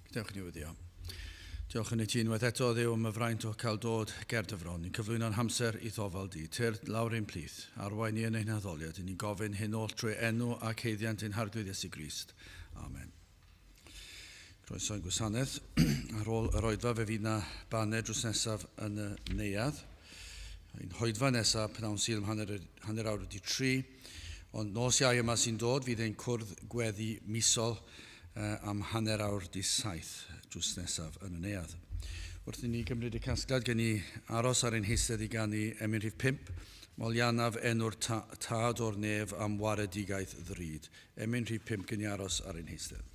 Gadewch i ni wyddio. Diolch yn i ti unwaith eto, Dduw, am y fraint o cael dod ger dy fron. Ni'n cyflwyno'n hamser i ddofal di. Tyrd lawr ein plith, arwain ni yn ein haddoliad. I ni'n gofyn hyn oll trwy enw ac haeddiant ein Harglwydd Iesu Grist. Amen. Croeso i'n gwasanaeth. Ar ôl yr oedfa fe fydd na baned drws nesaf yn y neuadd. Ein hoedfa nesaf pnawn Sul am hanner, hanner awr wedi tri. Ond nos Iau yma sy'n dod fydd ein cwrdd gweddi misol am hanner awr di saith drws nesaf yn y neuadd. Wrth i ni gymryd y casgliad, gen i aros ar ein heistedd i ganu emyn rhif 5, Moliannaf enw'r ta tad o'r nef am waredigaeth ddrud. Emyn rhif 5 gen i aros ar ein heistedd.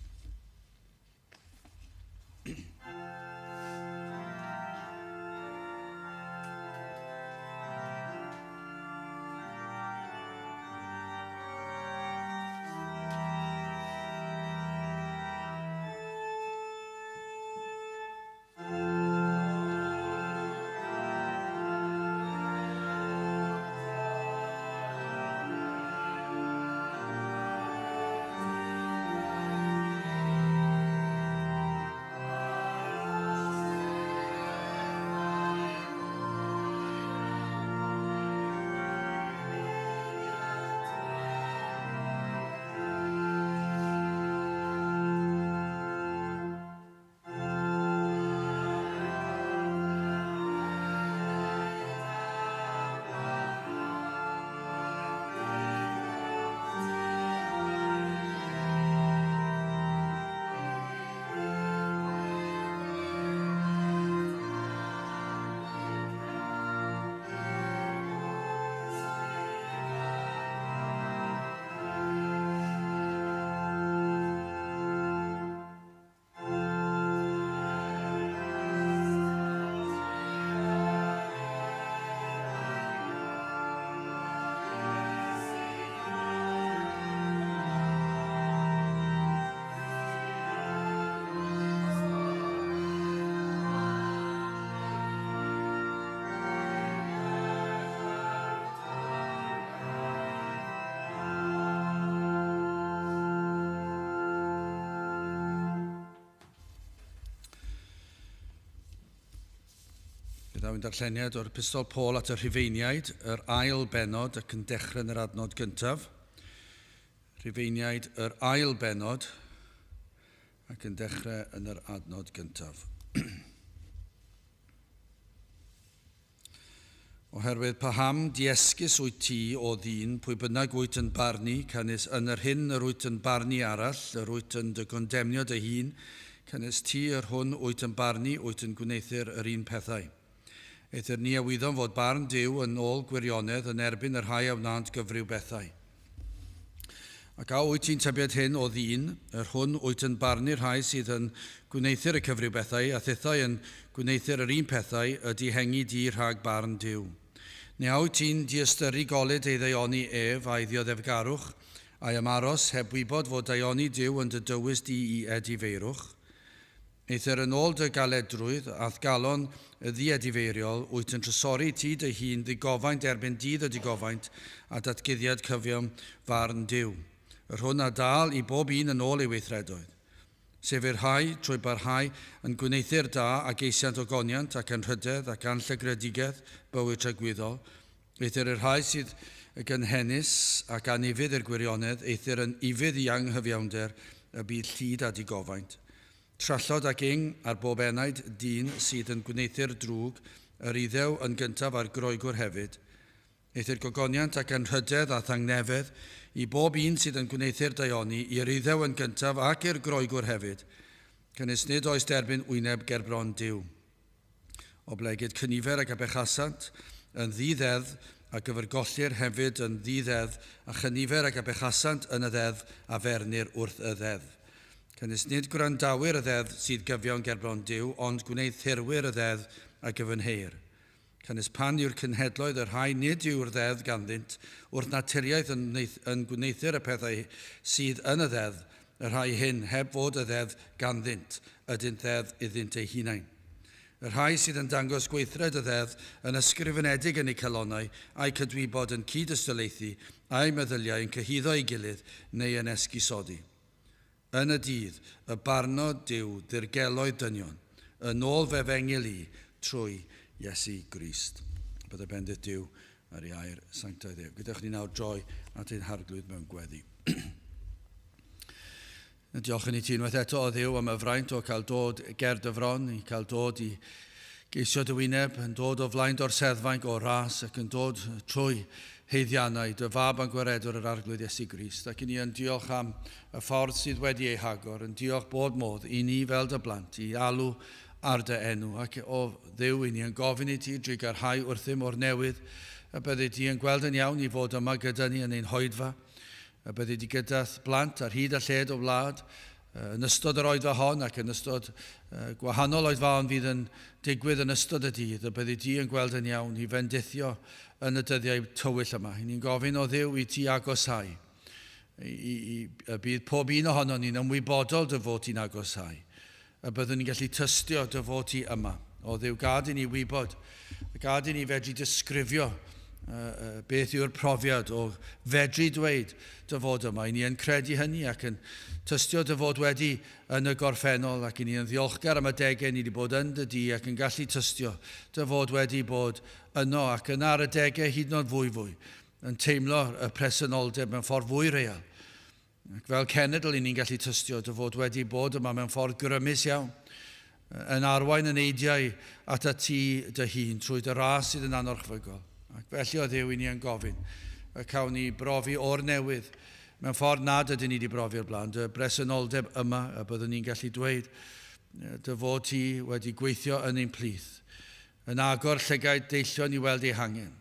Fe ddaw ein darlleniad o'r Epistol Paul at y Rhufeiniaid, yr ail bennod ac yn dechrau yn yr adnod gyntaf. Rhufeiniaid, yr ail bennod ac yn dechrau yn yr adnod gyntaf. Oherwydd paham diesgus wyt ti, o ddyn, pwy bynnag wyt yn barnu, canys yn yr hyn yr wyt yn barnu arall, yr wyt yn dy gondemnio dy hun, canys ti yr hwn wyt yn barnu wyt yn gwneuthur yr un pethau. Eithr ni a wyddom fod barn Duw yn ôl gwirionedd yn erbyn y rhai a wnânt gyfryw bethau. Ac a wyt ti'n tybied hyn, o ddyn, yr hwn wyt yn barnu'r rhai sydd yn gwneuthur y cyfryw bethau, a thithau yn gwneuthur yr un pethau, y dihengi di rhag barn Duw? Neu a wyt ti'n diystyru golud ei ddaioni ef, a'i ddioddefgarwch, a'i ymaros, heb wybod fod daioni Duw yn dy dywys di i edifeirwch? Eithr yn ôl dy galedrwydd a'th galon ddiedifeiriol, wyt yn trysori ti dy hun ddigofaint erbyn dydd y digofaint a datguddiad cyfiawn farn Duw, yr hwn a dâl i bob un yn ôl ei weithredoedd. Sef i'r rhai, trwy barhau yn gwneuthur da a geisiant ogoniant ac anrhydedd ac anllygredigaeth bywyd tragwyddol, eithr i'r rhai sydd gynhenus ac anufudd i'r gwirionedd, eithr yn ufudd i anghyfiawnder y bydd llid a digofaint. Trallod ac ing ar bob enaid dyn sydd yn gwneuthur drwg, yr Iddew yn gyntaf a'r Groegwr hefyd. Eithr gogoniant ac anrhydedd a thangnefedd i bob un sydd yn gwneuthur daioni, i'r Iddew yn gyntaf ac i'r Groegwr hefyd, canys nid oes derbyn wyneb gerbron Duw. Oblegid cynifer ag a bechasant yn ddi-ddeddf a gyfrgollir hefyd yn ddi-ddeddf, a chynifer ag a bechasant yn y ddeddf a fernir wrth y ddeddf. Canys nid gwrandawyr y ddeddf sydd gyfiawn gerbron Duw, ond gwneuthurwyr y ddeddf a gyfynheir. Canys pan yw'r cenhedloedd y rhai nid yw'r ddeddf ganddynt, wrth naturiaeth yn, yn gwneuthur y pethau sydd yn y ddeddf, y rhai hyn, heb fod y ddeddf ganddynt, ydynt ddeddf iddynt eu hunain. Y rhai sydd yn dangos gweithred y ddeddf yn ysgrifenedig yn eu calonnau, a'u cydwybod yn cyd-ystylaethu, a'u meddyliau yn cyhuddo ei gilydd, neu yn esgusodi. Yn y dydd y barnodd Duw ddirgeloedd dynion, yn ôl fy efengyl i, trwy Iesu Grist. Byddai bendith Duw ar ei air sanctaidd ef. Gadewch ni nawr droi at ein Harglwydd mewn gweddi. Diolch i ti unwaith eto o Dduw am y fraint o cael dod ger dy fron, i cael dod i geisio dy wyneb, yn dod o flaen d'or seddfainc o ras ac yn dod trwy haeddiannau dy fab a'n gwaredwr yr Arglwydd Iesu Grist. Ac i ni yn diolch am y ffordd sydd wedi ei hagor, yn diolch bod modd i ni fel dy blant i alw ar dy enw. Ac o Dduw, i ni yn gofyn i ti drugarhau wrthym o'r newydd, y byddi di yn gweld yn iawn i fod yma gyda ni yn ein hoedfa, y byddi di gyda'th blant ar hyd a lled o wlad, yn ystod yr oedfa hon ac yn ystod gwahanol oedfaon fydd yn digwydd yn ystod y dydd, y byddi di yn gweld yn iawn i fendithio yn y dyddiau tywyll yma. I ni'n gofyn o Dduw i ti agosáu, y bydd pob un ohonon ni'n ymwybodol dy fod ti'n agosáu, y byddwn ni'n gallu tystio dy fod ti yma. O Dduw, gad i ni wybod, gad i ni fedru disgrifio beth yw'r profiad o fedru dweud dy fod yma. I ni yn credu hynny ac yn tystio dy fod wedi yn y gorffennol, ac i ni yn ddiolchgar am y degau ni wedi bod yn dy di ac yn gallu tystio dy fod wedi bod yno ac yn ar y degau hyd yn oed fwy fwy, yn teimlo y presenoldeb mewn ffordd fwy real. Ac fel cenedl i ni'n gallu tystio dy fod wedi bod yma mewn ffordd grymus iawn, yn arwain yn eidiau at y ti dy hun trwy dy ras sydd yn anorchfygol. Ac felly o Dduw i ni yn gofyn, y cawn ni brofi o'r newydd mewn ffordd nad ydyn ni wedi brofi o'r blaen, dy bresenoldeb yma, y byddwn ni'n gallu dweud dy fod ti wedi gweithio yn ein plith, yn agor llygaid deillion i weld eu hangen,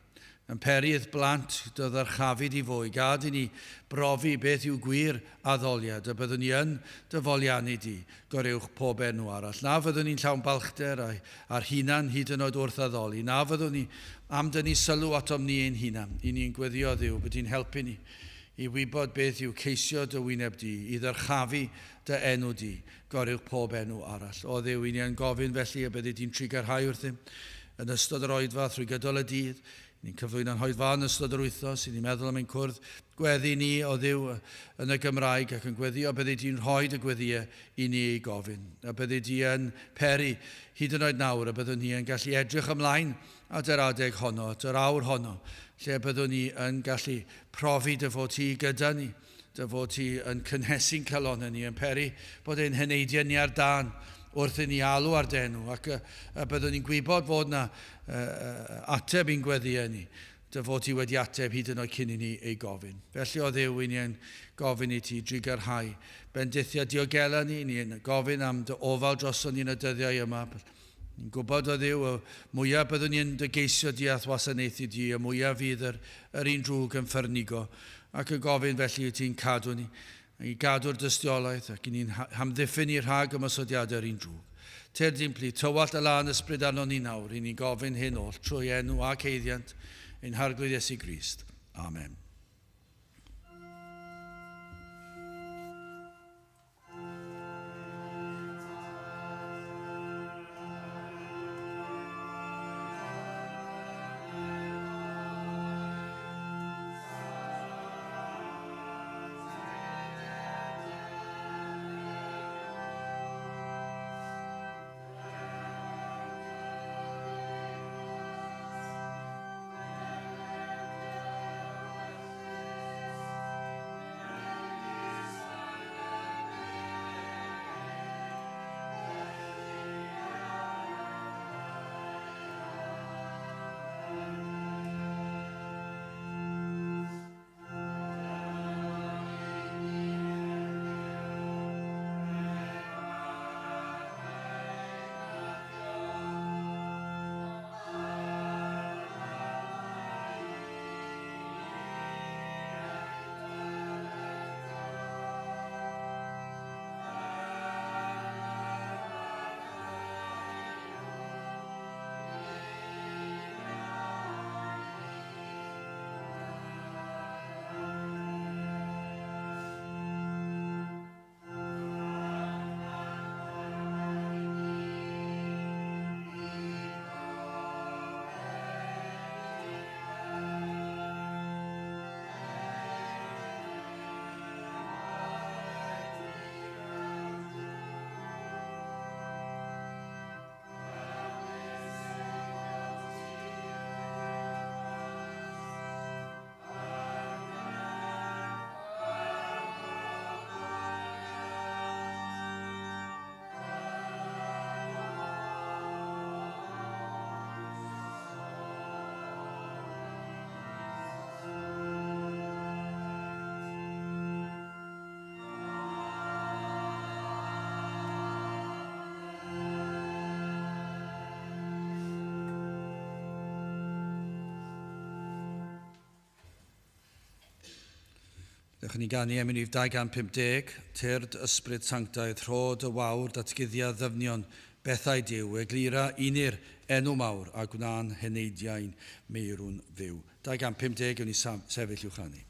yn peri i'th blant dy ddyrchafu di fwy, gad i ni brofi beth yw gwir addoliad, y byddwn ni yn dy foliannu di, goruwch pob enw arall. Na fyddwn ni'n llawn balchder a'r hunan hyd yn oed wrth addoli, na fyddwn ni am dynnu sylw atom ni ein hunan. I ni'n gweddio Dduw bod ti'n helpu ni i wybod beth yw ceisio dy wyneb di, i ddyrchafu dy enw di, goruwch pob enw arall. O Dduw, i ni yn gofyn felly y byddi di'n trugarhau wrthym yn ystod yr oedfa trwy gydol y dydd. Ni'n cyflwyno'n hoedfa yn ystod yr wythnos, i ni'n meddwl am ein cwrdd gweddi ni o Dduw yn y Gymraeg ac yn gweddio byddi di'n rhoi dy gweddïau i ni ei gofyn. A byddi di yn peri hyd yn oed nawr y byddwn ni yn gallu edrych ymlaen at yr adeg honno, at yr awr honno, lle byddwn ni yn gallu profi dy fod ti gyda ni, dy fod ti yn cynhesu'n calonnau ni, yn peri bod ein heneidiau ni ar dân wrth i ni alw ar dy enw, ac y byddwn ni'n gwybod fod na ateb i'n gweddïau ni, dy fod ti wedi ateb hyd yn oed cyn i ni ei gofyn. Felly o Dduw, i ni yn gofyn i ti drugarhau bendithia diogela ni, ni yn gofyn am dy ofal droson ni yn y dyddiau yma. Ni'n gwybod o Dduw, y mwyaf byddwn ni'n dy geisio di a'th wasanaethu di, y mwyaf fydd yr un drwg yn ffyrnigo. Ac y gofyn felly i ti'n cadw ni, i gadw'r dystiolaeth ac i ni'n hamddiffyn ni rhag ymosodiadau'r un drwg. Tyrd i'n plith, tywallt y lân ysbryd arnon ni nawr, i ni'n gofyn hyn oll trwy enw ac haeddiant ein Harglwydd Iesu Grist. Amen. Ddewch ni ganu emyn rhif 250, Tyrd Ysbryd Sanctaidd, rho dy wawr, datguddia ddyfnion bethau Duw, eglura unir enw mawr, a gwna'n heneidiau'n meirw'n fyw. 250, ewn ni sefyll i'w chanu.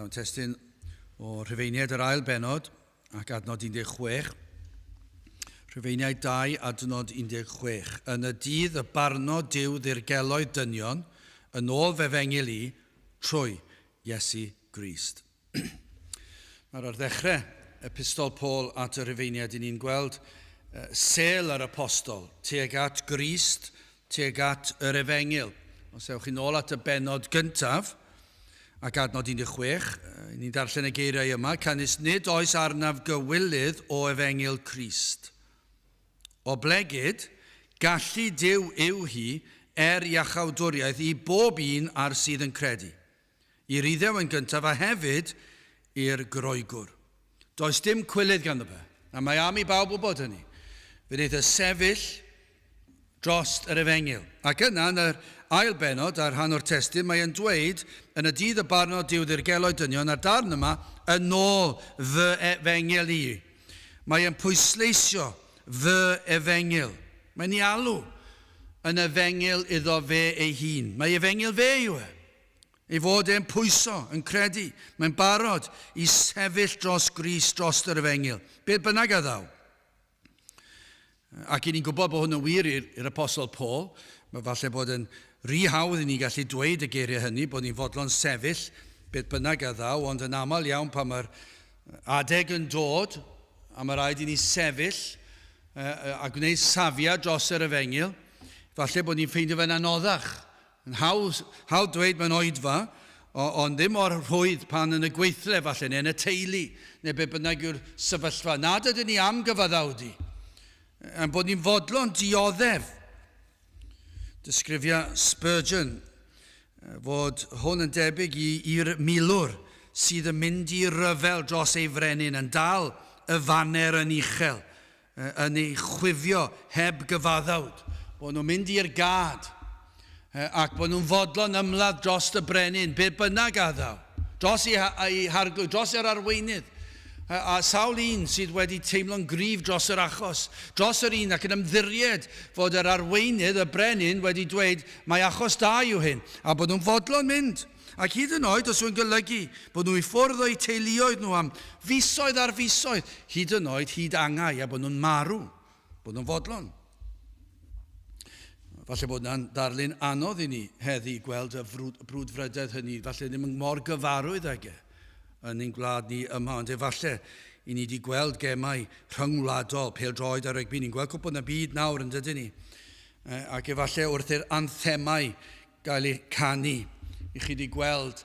Byddwn testun o Rhufeiniaid yr ail benod ac adnod 16. Rhufeiniaid 2 adnod 16. Yn y dydd y barno Duw ddirgeloedd dynion yn ôl f'efengyl i trwy Iesu Grist. Nawr ar ddechrau epistol Paul at y Rhufeiniaid, i ni'n gweld sêl yr apostol tuag at Grist, tuag at yr efengyl. Os ewch chi'n ôl at y bennod gyntaf, ac adnod 16, ni'n darllen y geiriau yma, canys nid oes arnaf gywilydd o efengyl Crist. Oblegid, gallu Duw yw hi er iachawdwriaeth i bob un ar sydd yn credu. I'r Iddew yn gyntaf a hefyd i'r Groegwr. Does dim cwilydd ganddo fe, a mae am i bawb wybod hynny. Fe wneith e sefyll drost yr efengyl. Ac yna, yn yr ail bennod, ar rhan o'r testun, mae e'n dweud, yn y dydd y barnodd Duw ddirgeloedd dynion, a'r darn yma, yn ôl fy efengyl i. Mae e'n pwysleisio fy efengyl. Mae'n ei alw yn efengyl iddo fe ei hun. Mae efengyl fe yw e. Ei fod e'n pwyso, yn credu, mae'n barod i sefyll dros Grist, dros yr efengyl, beth bynnag a ddaw. Ac i ni'n gwybod bod hwn yn wir i'r Apostol Paul, mae falle bod yn rhy hawdd i ni gallu dweud y geiriau hynny, bod ni'n fodlon sefyll beth bynnag a ddaw, ond yn aml iawn pan mae'r adeg yn dod, a mae rhaid i ni sefyll a gwneud safiad dros yr efengyl, Falle bod ni'n ffeindio fe'n anoddach. Yn hawdd, hawdd dweud mewn oedfa, ond ddim mor rhwydd pan yn y gweithle falle, neu yn y teulu, neu be bynnag yw'r sefyllfa. Nad ydyn ni am gyfaddawdu, ein bod ni'n fodlon dioddef. Disgrifia Spurgeon fod hwn yn debyg i'r milwr sydd yn mynd i ryfel dros ei frenin, yn dal y faner yn uchel, yn ei chwifio heb gyfaddawd, bod nhw'n mynd i'r gad, ac bod nhw'n fodlon ymladd dros y brenin, be bynnag a ddaw, dros ei, ei harglwydd, dros yr arweinydd. A sawl un sydd wedi teimlo'n gryf dros yr achos, dros yr un ac yn ymddiried fod yr arweinydd, y brenin, wedi dweud mae achos da yw hyn, a bod nhw'n fodlon mynd. Ac hyd yn oed os yw'n golygu bod nhw i ffwrdd o'u teuluoedd nhw am fisoedd ar fisoedd, hyd yn oed hyd angau, a bod nhw'n marw, bod nhw'n fodlon. Falle bod yna'n darlun anodd i ni heddi gweld y brwdfrydedd hynny, falle ddim yn mor gyfarwydd ag e yn ein gwlad ni yma, ond efallai i ni wedi gweld gemau rhyngwladol, pêl-droed a rygbi, ni'n gweld cwpl yn y byd nawr yn dydyn ni. Ac efallai wrth i'r anthemau gael eu canu, i chi wedi gweld,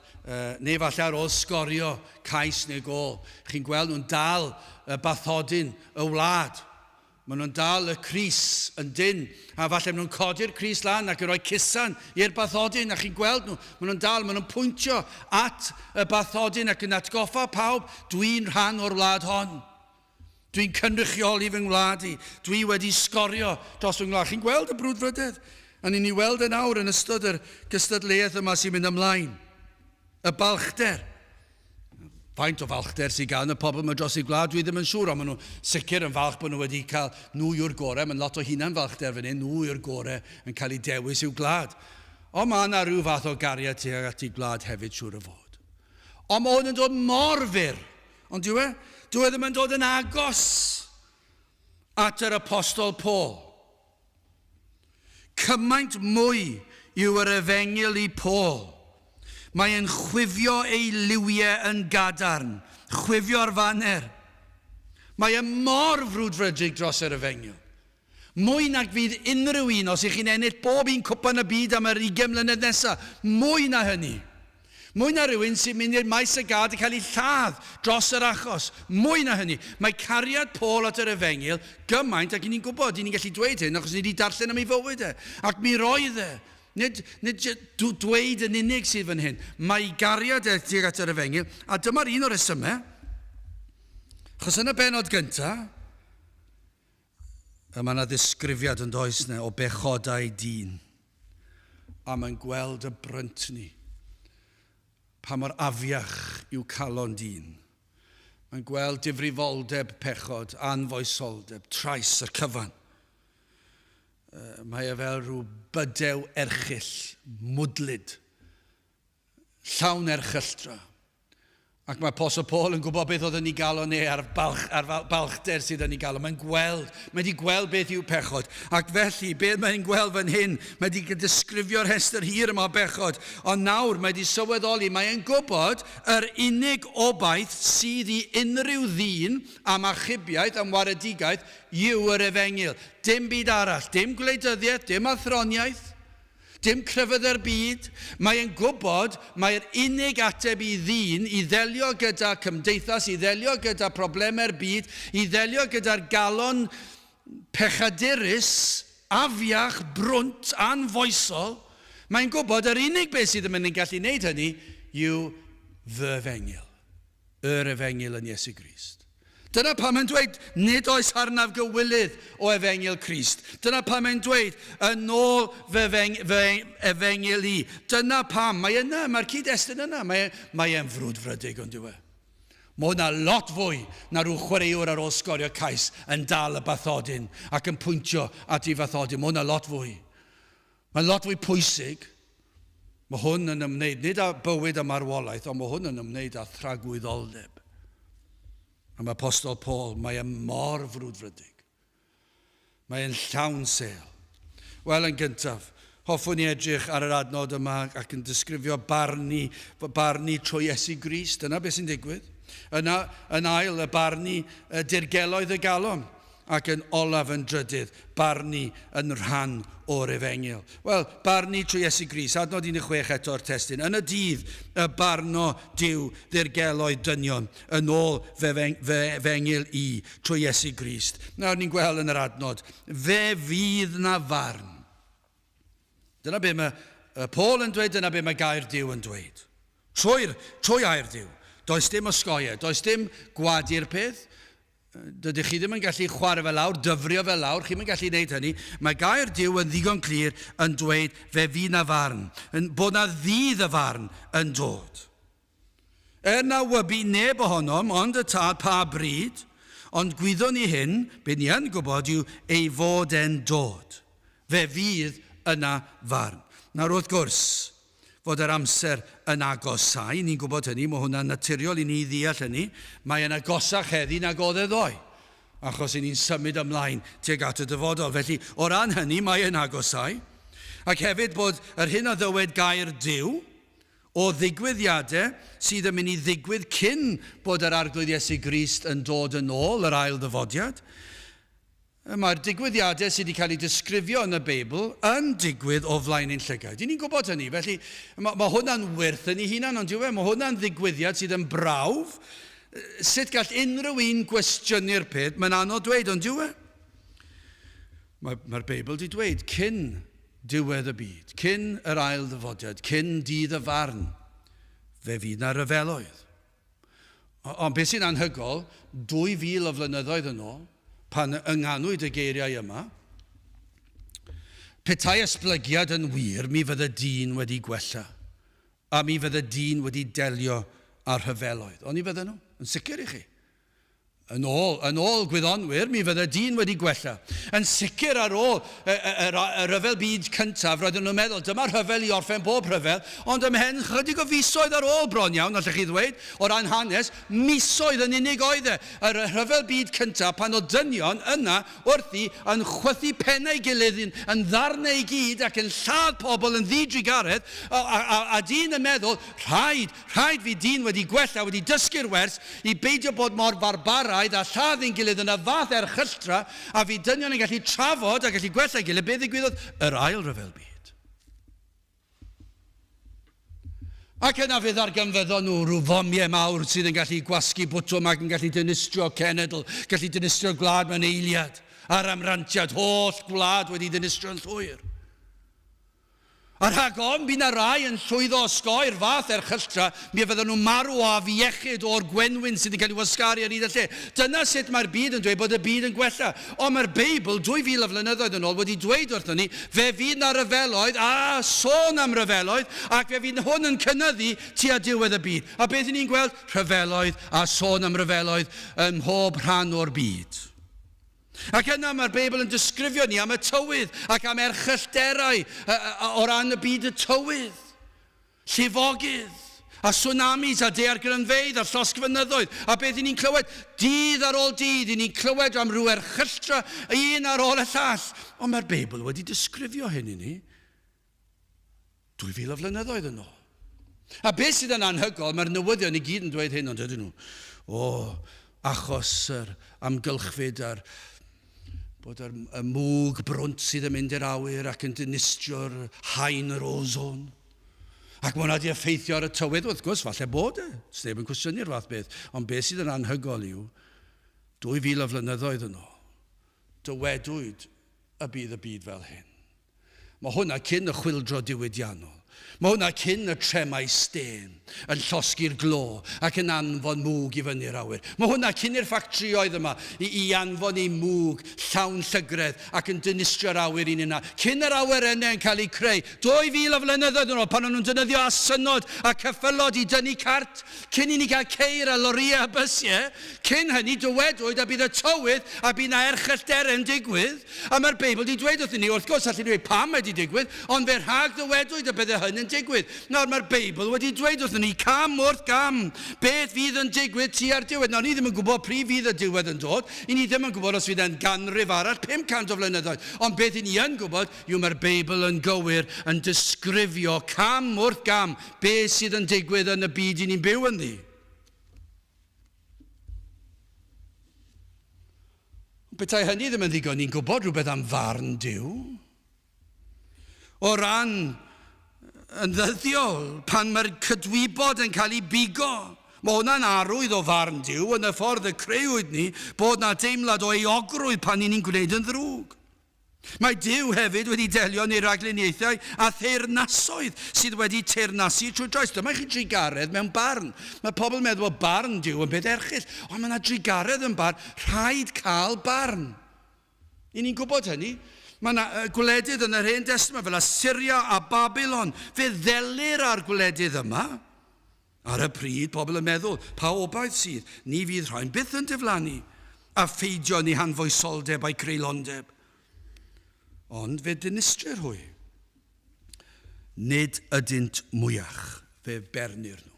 neu falle ar ôl sgorio cais neu gôl, chi'n gweld nhw'n dal y bathodyn y wlad. Maen nhw'n dal y crys yn dynn, a falle maen nhw'n codi'r crys lan ac yn rhoi cusan i'r bathodyn, a chi'n gweld nhw, maen nhw'n dal, maen nhw'n pwyntio at y bathodyn ac yn atgoffa pawb, dwi'n rhan o'r wlad hon. Dwi'n cynrychioli fy ngwlad i. Dwi wedi sgorio dros fy ngwlad. Chi'n gweld y brwdfrydedd? A ni'n ei weld yn awr yn ystod yr gystadleuaeth yma sy'n mynd ymlaen. Y balchder. Faint o falchder sydd gan y pobl yma dros eu gwlad, dwi ddim yn siŵr, ond maen nhw sicr yn falch bod nhw wedi cael nhw yw'r gorau. Mae'n lot o hunan falchder fan hyn, nhw yw'r gorau yn cael eu dewis i'w gwlad. Ond mae yna rhyw fath o gariad tuag at eu gwlad hefyd, siŵr o fod. Ond mae hwn yn dod mor fyr. Ond dyw e? Dyw e ddim yn dod yn agos at yr apostol Paul. Cymaint mwy yw yr efengyl i Paul. Mae e'n chwifio ei liwiau yn gadarn, chwifio'r faner. Mae e mor frwdfrydig dros yr efengyl. Mwy nag fydd unrhyw un os ych chi'n ennill bob un cwpan y byd am yr ugain mlynedd nesaf. Mwy na hynny. Mwy na rhywun sy'n mynd i'r maes y gad yn cael ei lladd dros yr achos. Mwy na hynny. Mae cariad Paul at yr efengyl gymaint, ac i ni'n gwybod, i ni'n gallu dweud hyn, achos ni wedi darllen am ei fywyd e. Ac mi roedd e. Nid, nid dweud yn unig sydd fan hyn. Mae ei gariad e tuag at yr efengyl, a dyma'r un o'r rhesymau. Achos yn y bennod gyntaf, A mae yna ddisgrifiad yn does na o bechodau dyn. A mae'n gweld y bryntni. Pa mor afiach yw calon dyn. Mae'n gweld difrifoldeb pechod, anfoesoldeb, trais y cyfan. Mae e fel rhyw bydew erchyll, mwdlyd, llawn erchylltra. Ac mae Apostle Paul yn gwybod beth oedd yn ei galon e a'r balch, a'r balchder sydd yn ei galon. Mae'n gweld, mae wedi gweld beth yw pechod. Ac felly, beth mae'n gweld fan hyn, mae wedi disgrifio'r rhestr hir yma o bechod. Ond nawr mae wedi sylweddoli, mae'n gwybod yr unig obaith sydd i unrhyw ddyn am achubiaeth, am waredigaeth, yw yr efengyl. Dim byd arall, dim gwleidyddiaeth, dim athroniaeth. Dim crefydd yr byd. Mae e'n gwybod mai'r unig ateb i ddyn i ddelio gyda cymdeithas, i ddelio gyda problemau'r byd, i ddelio gyda'r galon pechadurus, afiach, brwnt, anfoesol, mae'n gwybod yr unig beth sydd yn mynd yn gallu wneud hynny yw fy efengyl. Yr efengyl yn Iesu Grist. Dyna pam mae'n dweud, nid oes arnaf gywilydd o efengyl Crist. Dyna pam mae'n dweud, yn ôl fy, efeng, fy efengyl i. Dyna pam, mae yna, mae'r cyd-destun yna, mae, mae e'n frwdfrydig ond yw e. Mae hwnna lot fwy na rhyw chwaraewr ar ôl sgorio cais yn dal y bathodyn ac yn pwyntio at ei fathodyn. Mae hwnna lot fwy. Mae'n lot fwy pwysig. Mae hwn yn ymwneud nid â bywyd a marwolaeth, ond mae hwn yn ymwneud â thragwyddoldeb. A mae Apostol Paul, mae e mor frwdfrydig. Mae e'n llawn sêl. Wel, yn gyntaf, hoffwn i edrych ar yr adnod yma ac yn disgrifio barnu, barnu trwy Iesu Grist. Dyna beth sy'n digwydd. Yna, yn ail, y barnu y dirgeloedd y galon. Ac yn olaf yn drydydd, barnu yn rhan o'r efengyl. Wel, barnu trwy Iesu Grist, adnod 16 eto'r testun. Yn y dydd y barno Duw ddirgeloedd dynion yn ôl fe fengyl i trwy Iesu Grist. Nawr ni'n gweld yn yr adnod, fe fydd na farn. Dyna be mae Paul yn dweud, dyna be mae gair Duw yn dweud. Trwy'r, trwy air Duw. Does dim osgoi e, does dim gwadu'r peth. Dydych chi ddim yn gallu chwarae fe lawr, dyfrio fe lawr, chi'm yn gallu gwneud hynny. Mae gair Duw yn ddigon clir yn dweud fe fydd na farn, yn, bod na ddydd y farn yn dod. Er na wybu neb ohonom ond y Tad pa bryd, ond gwyddwn ni hyn, be ni yn gwybod yw ei fod e'n dod. Fe fydd yna farn. Nawr wrth gwrs, fod yr amser yn agosáu, ni'n gwybod hynny, mae hwnna'n naturiol i ni ddeall hynny, mae e'n agosach heddi nag oedd e ddoe, achos i ni'n symud ymlaen tuag at y dyfodol. Felly, o ran hynny, mae e'n agosáu. Ac hefyd bod yr hyn a ddywed gair Duw o ddigwyddiadau sydd yn mynd i ddigwydd cyn bod yr Arglwydd Iesu Grist yn dod yn ôl, yr ail ddyfodiad, Mae'r digwyddiadau sydd wedi cael eu disgrifio yn y Beibl yn digwydd o flaen ein llygaid. Y'n ni'n gwybod hynny, felly mae, mae hwnna'n wyrth yn ei hunan, ond yw e? Mae hwnna'n ddigwyddiad sydd yn brawf. Sut gall unrhyw un gwestiynu'r peth? Mae'n anodd dweud, ond yw e? Mae'r mae Beibl wedi dweud cyn diwedd y byd, cyn yr ail ddyfodiad, cyn dydd y farn, fe fydd na ryfeloedd. Ond beth sy'n anhygol, 2,000 o flynyddoedd yn ôl, pan ynganwyd y geiriau yma, petai esblygiad yn wir, mi fydde dyn wedi gwella, a mi fydde dyn wedi delio â rhyfeloedd. Oni fydden nhw? Yn sicr i chi. Yn ôl, yn ôl gwyddonwyr, mi fydde dyn wedi gwella. Yn sicr ar ôl y, y, y, y rhyfel byd cyntaf, roedden nhw'n meddwl, dyma rhyfel i orffen bob rhyfel, ond ymhen chydig o fisoedd ar ôl bron iawn, allech chi ddweud, o ran hanes, misoedd yn unig oedd e, yr rhyfel byd cyntaf, pan oedd dynion yna wrthi yn chwythu pennau gilydd yn, yn ddarnau i gyd ac yn lladd pobl yn ddidrugaredd, a, a, a, a dyn yn meddwl, rhaid, Rhaid fydd dyn wedi gwella, wedi dysgu'r wers i beidio bod mor farbaraidd a lladd ein gilydd yn y fath erchylltra, a fydd dynion yn gallu trafod a gallu gwella ei gilydd, be ddigwyddodd? Yr Ail Ryfel Byd. Ac yna fe ddarganfyddon nhw rhyw fomiau mawr sydd yn gallu gwasgu bwtwm ac yn gallu dinistrio cenedl, gallu dinistrio gwlad mewn eiliad, a'r amrantiad, holl gwlad wedi dinistrio'n llwyr. A rhag ofn bu 'na rai yn llwyddo osgoi'r fath erchylltra, mi fyddan nhw'n marw o afiechyd o'r gwenwyn sydd yn cael ei wasgaru ar hyd y lle. Dyna sut mae'r byd yn dweud bod y byd yn gwella. Ond mae'r Beibl, 2,000 o flynyddoedd yn ôl, wedi dweud wrthon ni, fe fydd 'na ryfeloedd, a sôn am ryfeloedd, ac fe fydd hwn yn cynyddu tua diwedd y byd. A beth 'y ni'n gweld? Rhyfeloedd, a sôn am ryfeloedd ym mhob rhan o'r byd. Ac yna mae'r Beibl yn disgrifio ni am y tywydd ac am erchyllterau o ran y byd y tywydd, llifogydd, a tsunamis, a daeargrynfeydd, a llosgfynyddoedd. A beth i ni'n clywed? Dydd ar ôl dydd, i ni'n clywed am rhyw erchylltra, un ar ôl y llall. Ond mae'r Beibl wedi disgrifio hyn i ni 2,000 o flynyddoedd yn ôl. A beth sydd yn anhygoel, mae'r newyddion i gyd yn dweud hyn, ond ydyn nhw? O, achos yr amgylchfyd a'r bod yr, y mwg brwnt sydd yn mynd i'r awyr ac yn dinistrio'r haen yr ozon. Ac mae hwnna wedi effeithio ar y tywydd, wrth gwrs, falle bod e. Sneb yn cwestiynu'r fath beth. Ond beth sydd yn anhygoel yw, 2,000 o flynyddoedd yn ôl, dywedwyd y bydd y byd fel hyn. Mae hwnna cyn y chwyldro diwydiannol. Mae hwnna cyn y tremau stêm yn llosgi'r glo ac yn anfon mwg i fyny'r awyr. Mae hwnna cyn i'r ffactrïoedd yma i, i anfon eu mwg llawn llygredd ac yn dinistrio'r awyr i ni. Cyn yr awyrennau yn cael eu creu, 2,000 o flynyddoedd yn ôl pan o'n nhw'n defnyddio asynnod a cyffylod i dynnu cart, Cyn i ni gael ceir a lorïau a bysiau, cyn hynny dywedwyd a bydd y tywydd a bydd 'na erchyllterau yn digwydd, a mae'r Beibl 'di dweud wrthyn ni, wrth gwrs, allen ni dweud pam mae 'di digwydd, ond fe rhag ddywedwyd y bydde hyn yn digwydd. Nawr, mae'r Beibl wedi dweud wrthyn ni cam wrth gam beth fydd yn digwydd tua'r diwedd. Nawr, ni ddim yn gwybod pryd fydd y diwedd yn dod, i ni ddim yn gwybod os fydd e'n ganrif arall, 500 o flynyddoedd, ond beth i ni yn gwybod yw mae'r Beibl yn gywir yn disgrifio cam wrth gam Be sydd yn digwydd yn y byd i ni'n byw ynddi? Petai hynny ddim yn ddigon, ni'n gwybod rhywbeth am farn Duw. O ran yn ddyddiol, pan mae'r cydwybod yn cael ei bigo, mae hwnna'n arwydd o farn Duw yn y ffordd y creuwyd ni bod na deimlad o euogrwydd pan ni'n gwneud yn ddrwg. Mae Duw hefyd wedi delio yn ei ragluniaethau â theyrnasoedd sydd wedi teyrnasu trwy drais. Dyma i chi drugaredd mewn barn. Mae pobl yn meddwl bod barn Duw yn beth erchyll, ond mae yna drugaredd yn barn. Rhaid cael barn. I ni'n gwybod hynny. Mae yna gwledydd yn yr Hen Destament fel Assyria a Babylon. Fe ddelir ar gwledydd yma. Ar y pryd, pobl yn meddwl, pa obaith sydd? Ni fydd rhain byth yn diflannu, a pheidio yn eu hanfoesoldeb a'u creulondeb. Ond fe dinistrir hwy. Nid ydynt mwyach, fe bernir nhw.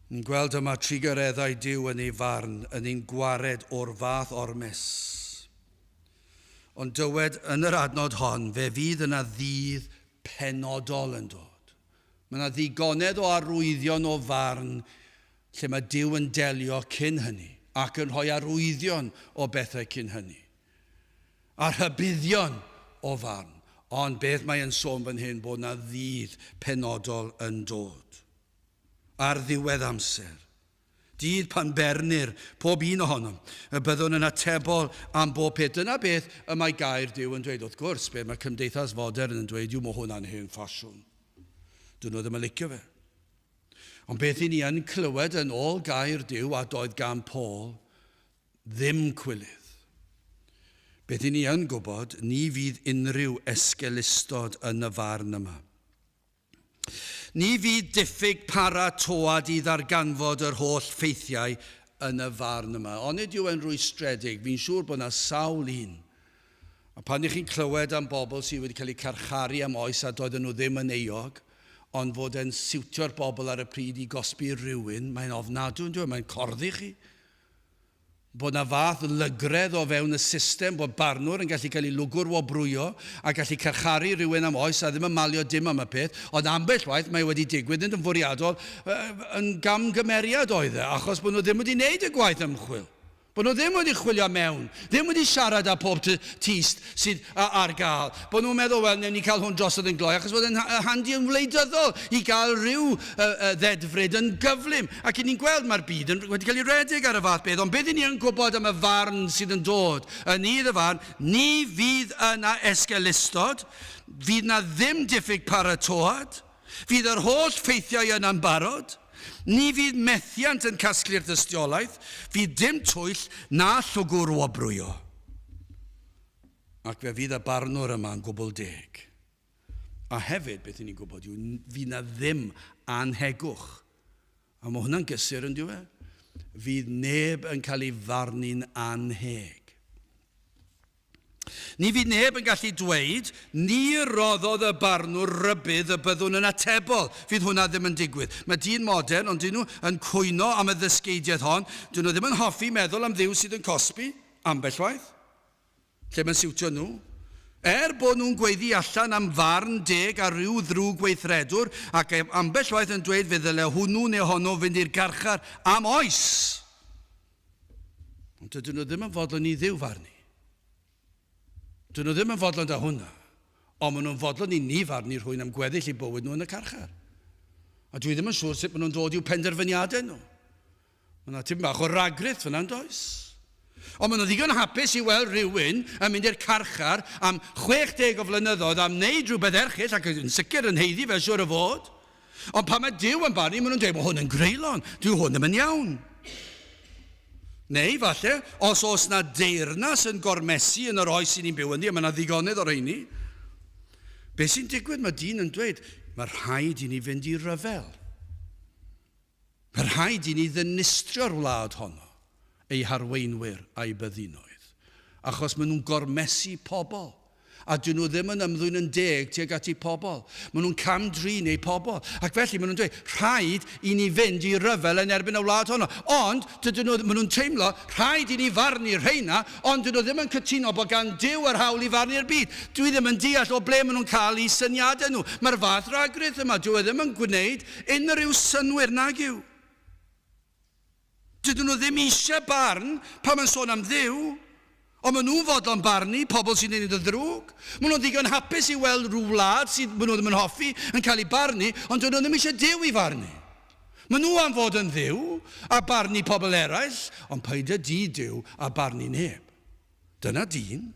Ni'n gweld yma trugareddau Duw yn ei farn, yn ein gwared o'r fath ormes. Ond dywed yn yr adnod hon, fe fydd yna ddydd penodol yn dod. Mae yna ddigonedd o arwyddion o farn lle mae Duw yn delio cyn hynny ac yn rhoi arwyddion o bethau cyn hynny. A rhybuddion o farn. Ond beth mae yn sôn fan hyn bod yna ddydd penodol yn dod. Ar ddiwedd amser. Dydd pan bernir pob un ohonom, y byddwn yn atebol am bob peth. Dyna beth y mae gair Duw yn dweud. Wrth gwrs, beth mae cymdeithas fodern yn dweud yw mae hwnna'n hen ffasiwn. Dyn nhw ddim yn licio fe. Ond beth i ni yn clywed yn ôl gair Duw a doedd gan Paul ddim cwilydd. Beth i ni yn gwybod, ni fydd unrhyw esgeulustod yn y farn yma. Ni fydd diffyg paratoad i ddarganfod yr holl ffeithiau yn y farn yma. Onid yw e'n rwystredig? Fi'n siŵr bod yna sawl un. A pan ych chi'n clywed am bobl sydd wedi cael eu carcharu am oes a doedden nhw ddim yn euog, ond fod e'n siwtio'r bobl ar y pryd i gosbi rhywun, mae'n ofnadwy, yn dyw e? Mae'n corddi chi. Bod 'na fath lygredd o fewn y system, bod barnwr yn gallu cael ei lwgwr wobrwyo a gallu carcharu rhywun am oes a ddim yn malio dim am y peth, ond ambell waith mae wedi digwydd, nid yn fwriadol, yn gamgymeriad oedd e, achos bod nhw ddim wedi wneud y gwaith ymchwil. Bod nhw ddim wedi chwilio mewn, ddim wedi siarad â pob tyst sydd ar gael. Bod nhw'n meddwl, wel, newn ni cael hwn drosodd yn gloi, achos bod e'n handi yn wleidyddol i gael rhyw ddedfryd yn gyflym. Ac 'y ni'n gweld mae'r byd yn, wedi cael ei redeg ar y fath beth, ond beth 'y ni yn gwybod am y farn sydd yn dod yn nydd y farn, ni fydd yna esgeulustod, fydd na ddim diffyg paratoad, fydd yr holl ffeithiau yna'n barod. Ni fydd methiant yn casglu'r dystiolaeth, fydd dim twyll na llwgwr wobrwyo. Ac fe fydd y barnwr yma yn gwbl deg. A hefyd, beth i ni'n gwybod yw, fydd na ddim anhegwch. A mae hwnna'n gysur yn dyw e? Fydd neb yn cael ei farnu'n anheg. Ni fydd neb yn gallu dweud, 'Ni roddodd y barnwr rybudd y byddwn yn atebol. Fydd hwnna ddim yn digwydd. Mae dyn modern, ond dyn nhw yn cwyno am y ddysgeidiaeth hon. Dyn nhw ddim yn hoffi meddwl am Dduw sydd yn cosbi, ambell waith, lle mae'n siwtio nhw. Er bod nhw'n gweiddi allan am farn deg ar ryw ddrwg weithredwr, ac ambell waith yn dweud fe ddyle hwnnw neu honno fynd i'r garchar am oes. Ond dydyn nhw ddim yn fodlon i Dduw farnu. Dydyn nhw ddim yn fodlon da hwnna. Ond maen nhw'n fodlon i ni farnu rhywun am gweddill eu bywyd nhw yn y carchar. A dwi ddim yn siŵr sut maen nhw'n dod i'w penderfyniadau nhw. Mae yna tipyn bach o ragrith fyna, yn does? Ond maen nhw'n ddigon hapus i weld rhywun yn mynd i'r carchar am 60 o flynyddoedd am wneud rhywbeth erchyll ac yn sicr yn haeddu fe siŵr o fod. Ond pan mae Duw yn barnu, maen nhw'n dweud, mae hwn yn greulon, dyw hwn ddim yn iawn. Neu falle, os oes na deyrnas yn gormesu yn yr oes sy'n ni'n byw ynddi, a mae yna ddigonedd o'r rheini, beth sy'n digwydd? Mae dyn yn dweud, mae rhaid i ni fynd i ryfel. Mae rhaid i ni ddinistrio'r wlad honno, ei harweinwyr a'i byddinoedd, achos maen nhw'n gormesu pobl. A dyn nhw ddim yn ymddwyn yn deg tuag at eu pobl. Maen nhw'n cam-drin eu pobl. Ac felly maen nhw'n dweud, rhaid i ni fynd i ryfel yn erbyn y wlad honno. Ond dydyn nhw, maen nhw'n teimlo, rhaid i ni farnu rheina, ond dyn nhw ddim yn cytuno bod gan Duw yr hawl i farnu'r byd. Dwi ddim yn deall o ble maen nhw'n cael eu syniadau nhw. Mae'r fath ragrith yma, dyw e ddim yn gwneud unrhyw synnwyr, nag yw? Dydyn nhw ddim eisiau barn pan mae'n sôn am Dduw. Ond maen nhw'n fodlon barnu pobl sy'n ei wneud yn ddrwg. Maen nhw'n ddigon hapus i weld rhyw wlad sydd maen nhw ddim yn hoffi yn cael ei barnu, ond dydyn nhw ddim eisiau Duw i farnu. Maen nhw am fod yn Dduw a barnu pobl eraill, ond paid â di Duw a barnu neb. Dyna dyn.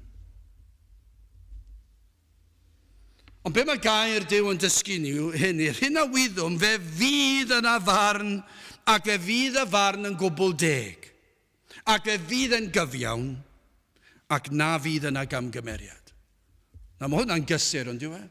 Ond be mae gair Duw yn dysgu ni yw hyn, i'r hyn a wyddwn, fe fydd yna farn, ac fe fydd y farn yn gwbl deg. Ac fe fydd yn gyfiawn, ac na fydd yna gamgymeriad. Na, mae hwnna'n gysur, ond yw e?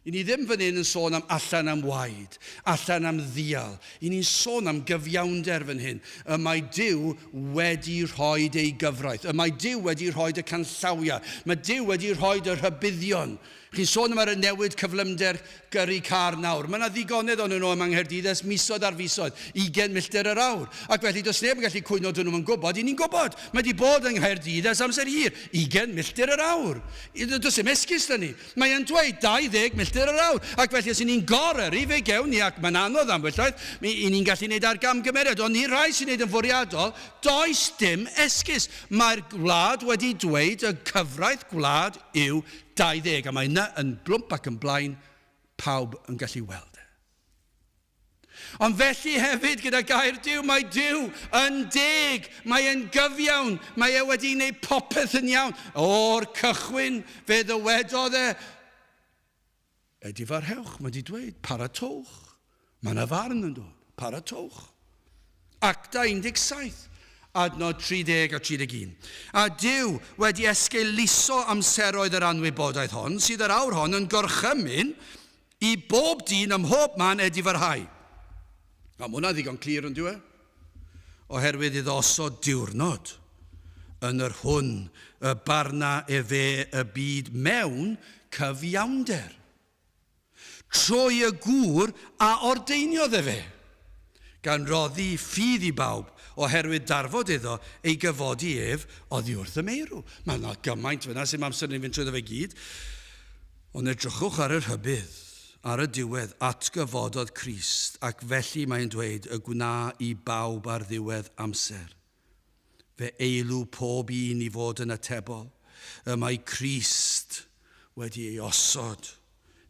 I ni ddim fan hyn yn sôn am allan am waed, allan am ddial. I ni'n sôn am gyfiawnder fan hyn. Y mae Duw wedi rhoi ei gyfraith. Y mae Duw wedi rhoi y canllawiau. Mae Duw wedi rhoi y rhybuddion. Chi'n sôn am ar y newid cyflymder gyrru car nawr. Mae yna ddigonedd ohonyn nhw yma yng Nghaerdydd ers misoedd ar fisoedd, ugain milltir yr awr. Ac felly does neb yn gallu cwyno dyn nhw'm yn gwybod. Y'n ni'n gwybod. Mae 'di bod yng Nghaerdydd ers amser hir. Ugain milltir yr awr. Does dim esgus 'da ni. Mae e'n dweud 20 milltir yr awr. Ac felly os y'n ni'n gor-yrru fe gewn ni, ac mae'n anodd ambell waith, mi y'n ni'n gallu neud ar gamgymeriad. Ond i'r rhai sy'n neud yn fwriadol, does dim esgus. Mae'r wlad wedi dweud y cyfraith gwlad yw 20, a mae yna yn blwmp ac yn blaen, pawb yn gallu weld e. Ond felly hefyd gyda gair Duw, mae Duw yn deg, mae e'n gyfiawn, mae e wedi gwneud popeth yn iawn. O'r cychwyn, fe ddywedodd e, edifarhewch, mae wedi dweud, paratowch. Mae yna farn yn dod, paratowch. Actau 17, adnod 30 a 31. A Duw wedi esgeuluso amseroedd yr anwybodaeth hon, sydd yr awr hon yn gorchymyn i bob dyn ym mhob man edifarhau. A mae hwnna'n ddigon clir yn dyw e? Oherwydd iddo osod diwrnod yn yr hwn y barna efe y byd mewn cyfiawnder. Trwy y gŵr a ordeiniodd efe, gan roddi ffydd i bawb, oherwydd darfod iddo ei gyfodi ef oddi wrth y meirw. Mae yna gymaint fyna, sy'm amser ni fynd trwyddo fe gyd. Ond edrychwch ar y rhybudd. Ar y diwedd, atgyfododd Crist, ac felly mae'n dweud y gwna i bawb ar ddiwedd amser. Fe eilw pob un i fod yn atebol. Y mae Crist wedi ei osod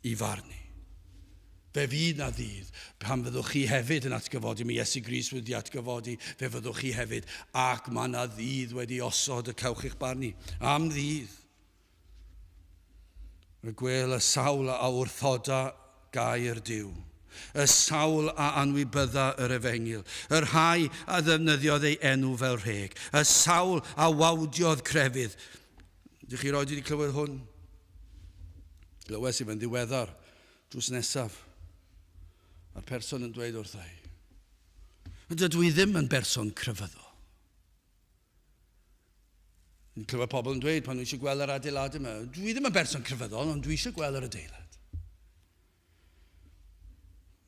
i farnu. Fe fydd na ddydd pan fyddwch chi hefyd yn atgyfodi. Mae Iesu Grist wedi atgyfodi, fe fyddwch chi hefyd. Ac mae na ddydd wedi osod y cewch eich barnu. Am ddydd. Y gwêl y sawl a wrthoda gair Duw, y sawl a anwybydda yr efengyl, y rhai a ddefnyddiodd ei enw fel rheg, y sawl a wawdiodd crefydd. Ydych chi roed wedi clywed hwn? Glywes i fe'n ddiweddar, drws nesaf. A'r person yn dweud wrtha i, Dydw i ddim yn berson crefyddol. Ni'n clywed pobl yn dweud pan nhw eisiau gweld yr adeilad yma, dwi ddim yn berson crefyddol, ond dwi eisiau gweld yr adeilad.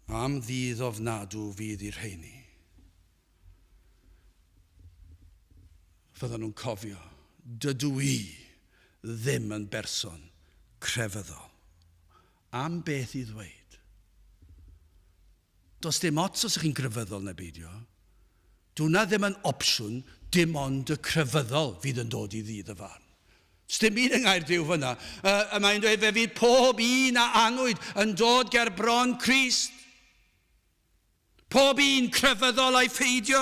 Am ddydd ofnadw fydd i'r rheini. Fyddan nhw'n cofio, dydw i ddim yn berson crefyddol. Am beth i ddweud? Does dim ots os ych chi'n grefyddol neu beidio. Dyw hwnna ddim yn opsiwn, dim ond y crefyddol fydd yn dod i ddydd y farn. Does dim byd yng Nghaer Duw fyna. Uh, mae'n dweud fe fydd pob un a anwyd yn dod ger bron Crist. Pob un crefyddol a'i pheidio.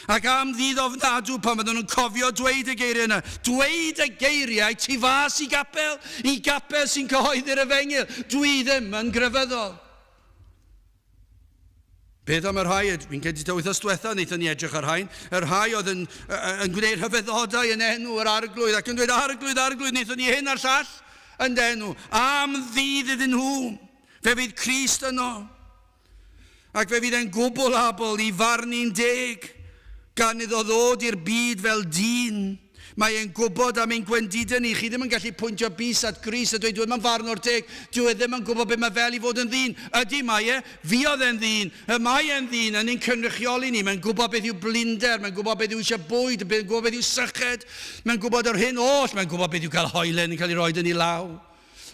Ac am ddydd ofnadw pan fyddwn nhw'n cofio dweud y geiriau yna, dweud y geiriau tu fas i gapel, i gapel sy'n cyhoeddi'r efengyl, dwi ddim yn grefyddol. Beth am y rhai, fi'n credu ta wythnos diwetha wnaethon ni edrych ar rhain, y rhai oedd yn, yn gwneud rhyfeddodau yn enw yr arglwydd ac yn dweud, arglwydd, arglwydd, wnaethon ni hyn a'r llall yn dy enw. Am ddydd iddyn nhw, fe fydd Crist yno. Ac fe fydd e'n gwbl abl i farnu'n deg, gan iddo ddod i'r byd fel dyn. Mae e'n gwybod am ein gwendidau ni. Chi ddim yn gallu pwyntio bys at Grist a dweud, dyw e ddim yn farnwr teg, dyw e ddim yn gwybod beth mae fel i fod yn ddyn. Ydy, mae e. Fuodd e'n ddyn. Y mae e'n ddyn yn ein cynrychioli ni. Mae'n gwybod beth yw blinder, mae'n gwybod beth yw eisiau bwyd, mae'n gwybod beth yw syched, mae'n gwybod yr hyn oll, mae'n gwybod beth yw cael hoelen yn cael ei roed yn ei law.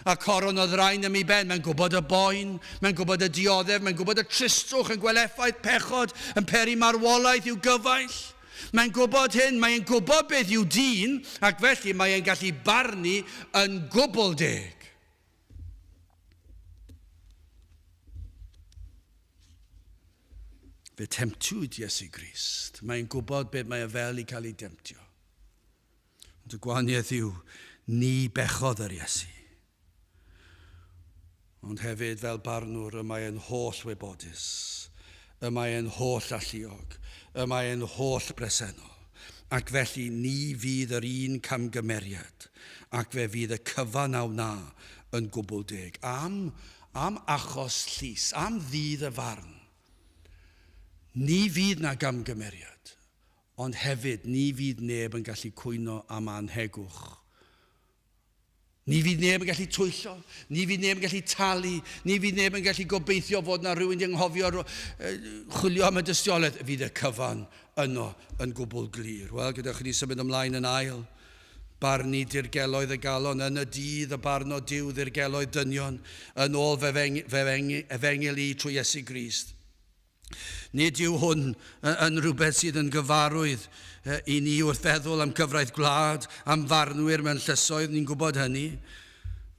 A coron o ddrain am ei ben, mae'n gwybod y boen, mae'n gwybod y dioddef, mae'n gwybod y tristwch yn gweld effaith pechod yn peri marwolaeth i'w gyfaill. Mae'n gwybod hyn, mae'n gwybod beth yw dyn, ac felly mae'n gallu barnu yn gwbl deg. Fe temtiwyd Iesu Grist. Mae'n gwybod beth mae e fel i cael ei demtio. Ond y gwahaniaeth yw, ni bechodd yr Iesu. Ond hefyd fel barnwr y mae e'n holl wybodus, y mae e'n holl alluog, y mae e'n holl bresennol. Ac felly ni fydd yr un camgymeriad, ac fe fydd y cyfan a wna yn gwbl deg. Am, am achos llys, am ddydd y farn, ni fydd na gamgymeriad, Ond hefyd, ni fydd neb yn gallu cwyno am annhegwch. Ni fydd neb yn gallu twyllo, ni fydd neb yn gallu talu, ni fydd neb yn gallu gobeithio fod na rhywun di anghofio chwilio am y dystiolaeth. Fydd y cyfan yno yn gwbl glir. Wel, gyda chi ni symud ymlaen yn ail. Barnu dirgeloedd y galon yn y dydd y barno Duw ddirgeloedd dynion yn ôl fy efengyl i trwy Iesu Grist. Nid yw hwn yn rhywbeth sydd yn gyfarwydd i ni wrth feddwl am gyfraith gwlad, am farnwyr mewn llysoedd, ni'n gwybod hynny.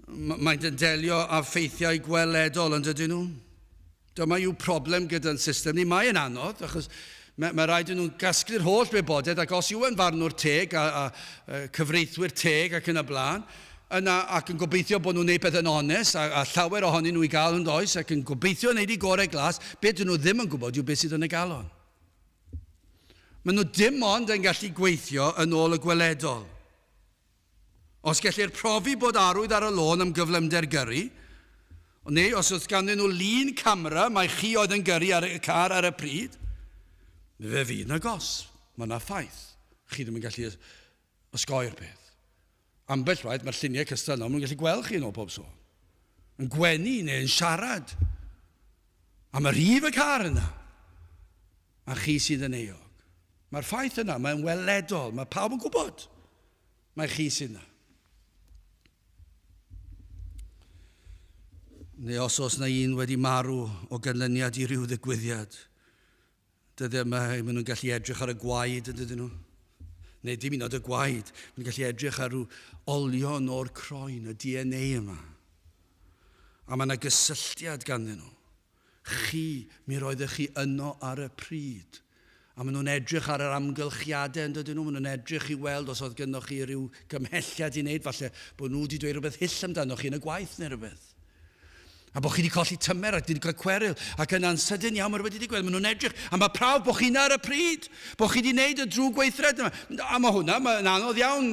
Maent yn delio â ffeithiau gweledol, yn dydyn nhw? Dyma yw problem gyda'n system ni. Mae'n anodd, achos mae, mae rhaid i nhw'n gasglu'r holl wybodaeth, ac os yw e'n farnwr teg a, a, a cyfreithwyr teg ac yn y blaen, yna ac yn gobeithio bod nhw'n neud pethau'n onest, a, a llawer ohonyn nhw i gael yn does, ac yn gobeithio wneud i gorau glas, beth dyn nhw ddim yn gwybod yw beth sydd yn y galon. Maen nhw dim ond yn gallu gweithio yn ôl y gweledol. Os gellir profi bod arwydd ar y lôn am gyflymder gyrru, neu os oes ganddyn nhw lun camera mai chi oedd yn gyrru ar y car ar y pryd, fe fydd na gosb. Mae yna ffaith. Chi ddim yn gallu osgoi'r peth. Ambell waith mae'r lluniau cystal yno, maen nhw'n gallu gweld chi yn ôl pob sôn. Yn gwenu neu yn siarad. A mae rhif y car yna. A chi sydd yn euog. Mae'r ffaith yna, mae'n weledol, mae pawb yn gwybod. Mae chi sydd yna. Neu os oes na un wedi marw o ganlyniad i ryw ddigwyddiad, Dyddiau yma, maen nhw'n gallu edrych ar y gwaed, yn dydyn nhw? Neu dim un oed y gwaed, maen nhw'n gallu edrych ar rhyw olion o'r croen, y DNA yma. A mae yna gysylltiad ganddyn nhw. Chi, mi roeddech chi yno ar y pryd. A maen nhw'n edrych ar yr amgylchiadau, yn dydyn nhw? Maen nhw'n edrych i weld os oedd gynnoch chi rhyw gymhelliad i wneud, falle bod nhw wedi dweud rhywbeth hyll amdanoch chi yn y gwaith neu rhywbeth. A bod chi wedi colli tymer ac wedi cael cweryl. Ac yna'n sydyn iawn mae rhywbeth wedi digwydd. Maen nhw'n edrych. A mae prawf bod chi yna ar y pryd. Bod chi wedi gwneud y drwg gweithred yma. A mae hwnna, mae'n anodd iawn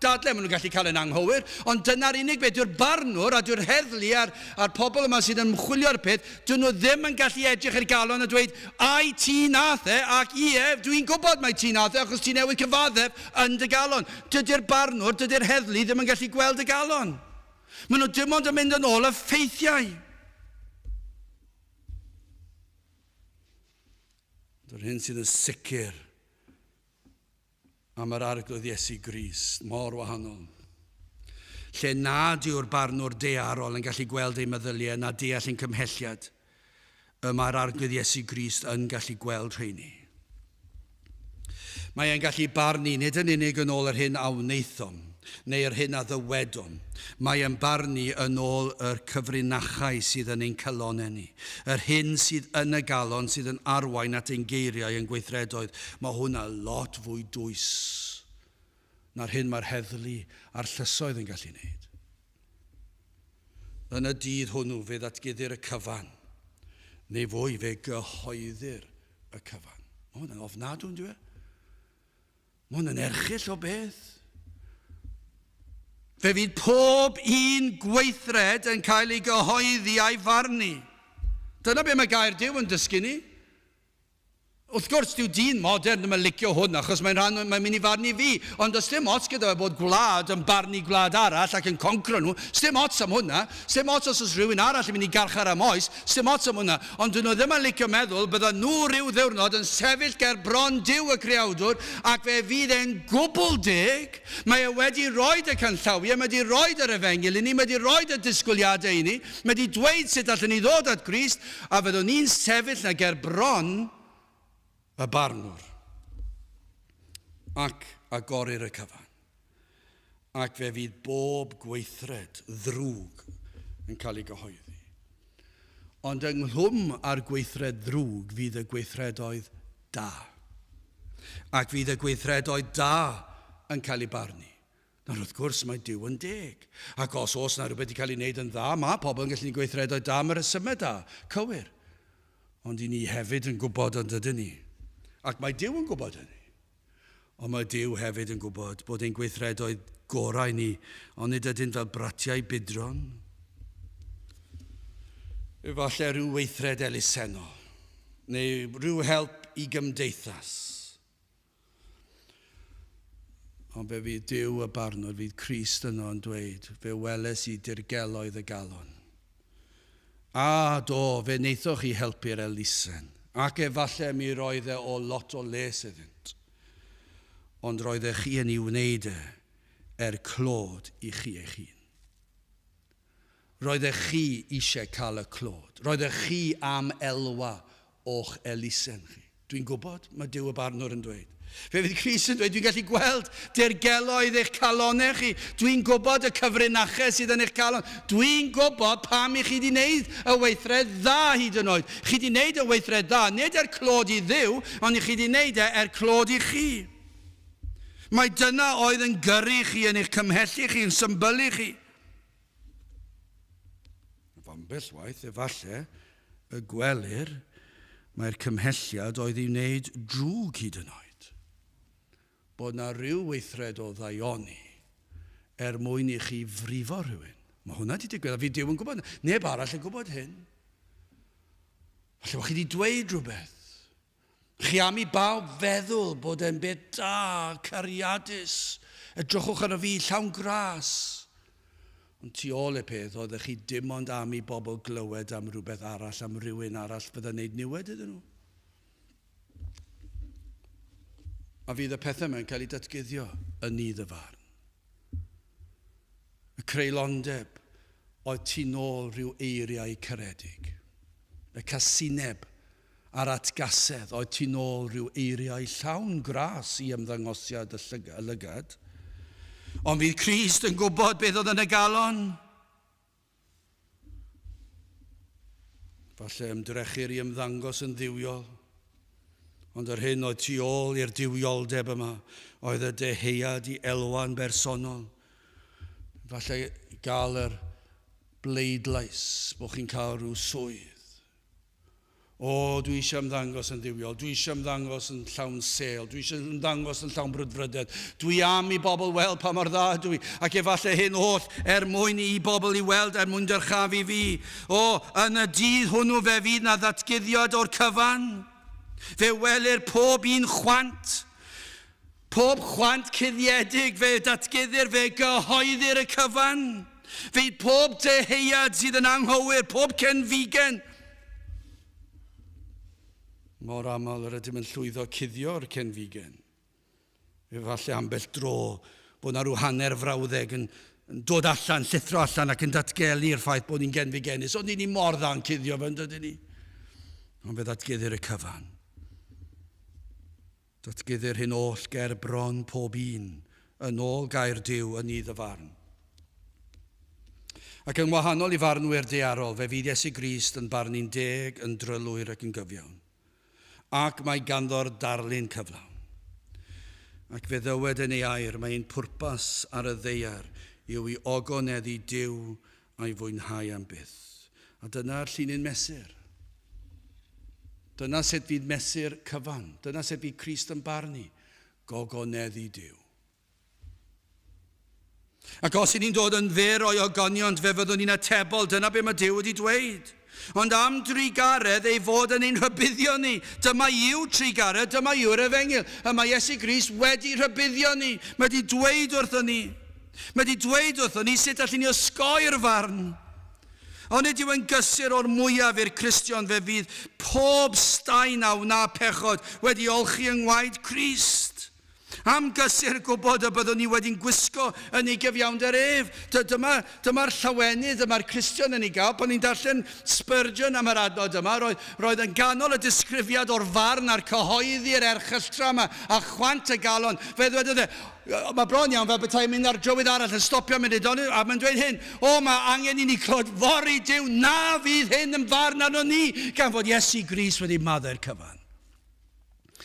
dadle. Maen nhw'n gallu cael yn anghywir. Ond dyna'r unig beth. Dyw'r barnwr a dyw'r heddlu a'r, a'r pobl yma sydd yn ymchwilio'r peth, dyn nhw ddim yn gallu edrych i'r galon a dweud, ai ti nath e, ac ie, dwi'n gwybod mai ti nath e, achos ti newydd cyfaddef yn dy galon. Dydy'r barnwr, dydy'r heddlu ddim yn gallu gweld y galon. Maen nhw dim ond yn mynd yn ôl y ffeithiau. Ond yr hyn sydd yn sicr am yr Arglwydd Iesu Grist, mor wahanol. Lle nad yw'r barnwr daearol yn gallu gweld ei meddyliau na deall ein cymhelliad, y mae'r Arglwydd Iesu Grist yn gallu gweld rheini. Mae e'n gallu barnu nid yn unig yn ôl yr hyn a wnaethom, neu yr hyn a ddywedom. Mae e'n barnu yn ôl yr cyfrinachau sydd yn ein calonnau ni. Yr hyn sydd yn y galon sydd yn arwain at ein geiriau ein gweithredoedd. Mae hwnna lot fwy dwys na'r hyn mae'r heddlu a'r llysoedd yn gallu wneud. Yn y dydd hwnnw fe ddatguddir y cyfan, neu fwy, fe gyhoeddir y cyfan. Mae hwn yn ofnadw, yn dwi? Mae hwn yn erchyll o beth. Fe fydd pob un gweithred yn cael ei gyhoeddi a'i farnu. Dyna be mae gair Duw yn dysgu ni. Wrth gwrs, dyw dyn modern ddim yn licio hwn achos mae'n rhan, mae'n mynd i farnu fi. Ond does dim ots gyda fe bod gwlad yn barnu gwlad arall ac yn concro nhw. Sdim ots am hwnna. Sdim ots os oes rhywun arall yn mynd i garchar am oes. Sdim ots am hwnna. Ond dyn nhw ddim yn licio meddwl bydda nhw rhyw ddiwrnod yn sefyll ger bron Duw y Creawdwr ac fe fydd e'n gwbl deg. Mae e wedi rhoid y canllawiau, mae wedi rhoid yr efengyl i ni, mae wedi rhoid y disgwyliadau i ni, mae wedi dweud sut allwn ni ddod at Grist, A fyddwn ni'n sefyll 'na ger bron y barnwr. Ac agorir y cyfan. Ac fe fydd bob gweithred ddrwg yn cael ei gyhoeddi. Ond ynghlwm â'r gweithred ddrwg fydd y gweithredoedd da. Ac fydd y gweithredoedd da yn cael eu barnu. Nawr, wrth gwrs, mae Duw yn deg. Ac os oes na rhywbeth wedi cael ei wneud yn dda, mae pobl yn gallu gweithredoedd da am y rhesymau da, cywir. Ond i ni hefyd yn gwybod ond ydyn ni. Ac mae Duw yn gwybod hynny. Ond mae Duw hefyd yn gwybod bod ein gweithredoedd gorau ni, ond nid ydyn fel bratiau budron. Efallai rhyw weithred elusennol, neu rhyw help i gymdeithas. Ond fe fydd Duw y barnwr, fydd Crist yno yn dweud, fe weles i dirgeloedd y galon. A, do, fe wnaethoch chi helpu'r elusen, ac efallai mi roedd e o lot o les iddynt. Ond roeddech chi yn ei wneud e er clod i chi eich hun. Roeddech chi eisiau cael y clod. Roeddech chi am elwa o'ch elusen chi. Dwi'n gwybod, mae Duw y barnwr yn dweud. Fe fydd Crist yn dweud, dwi'n gallu gweld dirgeloedd eich calonau chi. Dwi'n gwybod y cyfrinachau sydd yn eich calon. Dwi'n gwybod pam i chi wedi wneud y weithred dda hyd yn oed. Chi wedi wneud y weithred dda, nid er clod i Dduw, ond i chi wedi wneud e er clod i chi. Mae dyna oedd yn gyrru chi, yn eich cymhellu chi, yn symbylu chi. Ambell waith, efallai, y gwelir mai'r cymhelliad oedd i wneud drwg hyd yn oed. Bod na ryw weithred o ddaioni er mwyn i chi frifo rhywun. Mae hwnna wedi digwydd, a fi Duw yn gwybod. Neb arall yn gwybod hyn. Falle bod chi wedi dweud rhywbeth. Chi am i bawb feddwl bod e'n beth da, cariadus. Edrychwch arno fi, llawn gras. Ond tu ôl y peth, oeddech chi dim ond am i bobl glywed am rhywbeth arall, am rywun arall fydda'n neud niwed iddyn nhw. A fydd y pethau yma'n cael eu datguddio yn nydd y farn. Y creulondeb oedd tu nôl rhyw eiriau caredig. Y casineb a'r atgasedd oedd tu nôl rhyw eiriau llawn gras i ymddangosiad y llygad. Ond fydd Crist yn gwybod beth oedd yn y galon. Falle ymdrechir i ymddangos yn dduwiol, ond yr hyn oedd tu ôl i'r duwioldeb yma oedd y deheuad i elwa'n bersonol. Falle gael yr bleidlais bod chi'n cael rhyw swydd. O, dwi eisiau ymddangos yn dduwiol, dwi eisiau ymddangos yn llawn sêl, dwi eisiau ymddangos yn llawn brwdfrydedd, dwi am i bobl weld pa mor dda ydw i, ac efallai hyn oll er mwyn i bobl i weld, er mwyn dyrchafu fi. O, yn y dydd hwnnw fe fydd na ddatguddiad o'r cyfan. Fe welir pob un chwant, pob chwant cuddiedig, fe datguddir, fe gyhoeddir y cyfan. Fydd pob deheuad sydd yn anghywir, pob cenfigen. Mor aml yr ydym yn llwyddo cuddio'r cenfigen. Efallai ambell dro bod na rhyw hanner frawddeg yn, yn dod allan, llithro allan ac yn datgelu'r ffaith bod ni'n genfigennus. Ond ni mor dda'n cuddio fe, yn dydyn ni? Ond fe ddatguddir y cyfan. Datguddir hyn oll ger bron pob un, yn ôl gair Duw yn nydd y farn. Ac yn wahanol i farnwyr daearol, fe fydd Iesu Grist yn barnu'n deg, yn drylwyr ac yn gyfiawn. Ac mae ganddo'r darlun cyflawn. Ac fe ddywed yn ei air, mae ein pwrpas ar y ddaear yw i ogoneddu Duw a'i fwynhau am byth. A dyna'r llinyn mesur. Dyna sut fydd mesur cyfan. Dyna sut fydd Crist yn barnu. Gogoneddu Duw. Ac os y'n ni'n dod yn fyr o'i ogoniant, fe fyddwn ni'n atebol. Dyna be mae Duw wedi dweud. Ond am drugaredd ei fod yn ein rhybuddio ni. Dyma yw trugaredd, dyma yw'r efengyl. Y mae Iesu Grist wedi rhybuddio ni. Mae wedi dweud wrthon ni. Mae wedi dweud wrthon ni sut allwn ni osgoi'r farn. Ond nid yw yn gysur o'r mwyaf i'r Cristion fe fydd pob staen a wna pechod wedi olchi yng ngwaed Crist. Am gysur gwybod y byddwn ni wedi'n gwisgo yn ei gyfiawnder ef. Dyma, dyma'r llawenydd y mae'r Cristion yn ei gael. Pan ni'n darllen Spurgeon am yr adnod yma, roedd, roedd yn ganol y disgrifiad o'r farn a'r cyhoeddi'r erchylltra yma a chwant y galon. Fe ddwedodd e, mae bron iawn fel petai mynd ar drywydd arall yn stopio munud, ond a mae'n dweud hyn, o, mae angen i ni clodfori Duw na fydd hyn yn farn arno ni, gan fod Iesu Grist wedi maddau'r cyfan.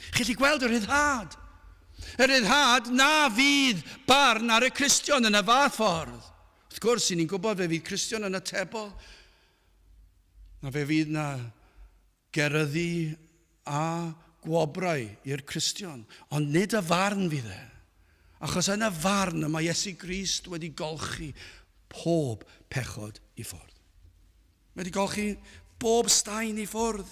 Chi'n gallu gweld y rhyddhad. Y rhyddhad na fydd barn ar y Cristion yn y fath ffordd. Wrth gwrs, i ni'n gwybod fe fydd Cristion yn atebol. Na fe fydd na geryddu a gwobrau i'r Cristion. Ond nid y farn fydd e. Achos yn y farn y mae Iesu Grist wedi golchi pob pechod i ffwrdd. Mae wedi golchi bob staen i ffwrdd.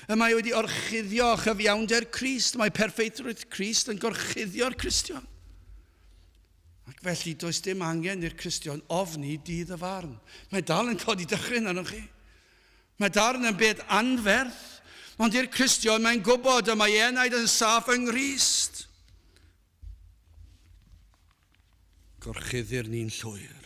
Y mae wedi orchuddio chyfiawnder Crist. Mae perffeithrwydd Crist yn gorchuddio'r Cristion. Ac felly does dim angen i'r Cristion ofni dydd y farn. Mae dal yn codi dychryn arnoch chi. Mae darn yn beth anferth, ond i'r Cristion mae'n gwybod y mae enaid yn saff yng Nghrist. Gorchuddir ni'n llwyr.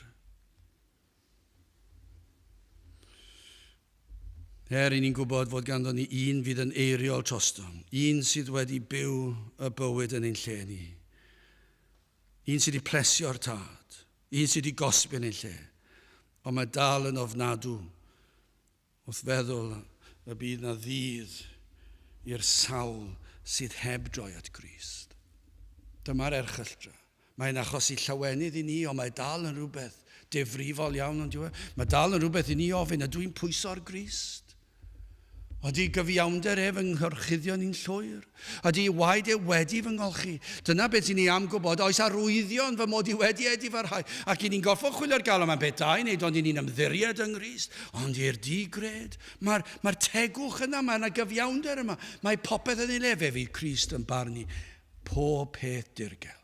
Er i ni'n gwybod fod ganddo ni un fydd yn eiriol trostom, un sydd wedi byw y bywyd yn ein lle ni, un sydd wedi plesio'r tad, un sydd wedi gosbi yn ein lle, ond mae dal yn ofnadw wrth feddwl y bydd na ddydd i'r sawl sydd heb droi at Grist. Dyma'r erchylltra. Mae'n achosi llawenydd i ni, ond mae dal yn rhywbeth difrifol iawn, ond yw e? Mae dal yn rhywbeth i ni ofyn, ydw i'n pwyso ar Grist? Ydy gyfiawnder ef yng nghorchuddio ni'n llwyr? Ydy waed e wedi fy ngolchi? Dyna beth i ni am gwybod, oes arwyddion fy mod i wedi edifarhau? Ac i ni'n gorfod chwilio'r galon, mae'n beth da i wneud, ond i ni'n ymddiried yng Nghrist. Ond i'r di-gred, mae'r mae tegwch yna, mae yna gyfiawnder yma, mae popeth yn ei le, fe fydd Crist yn barnu pob peth dirgel.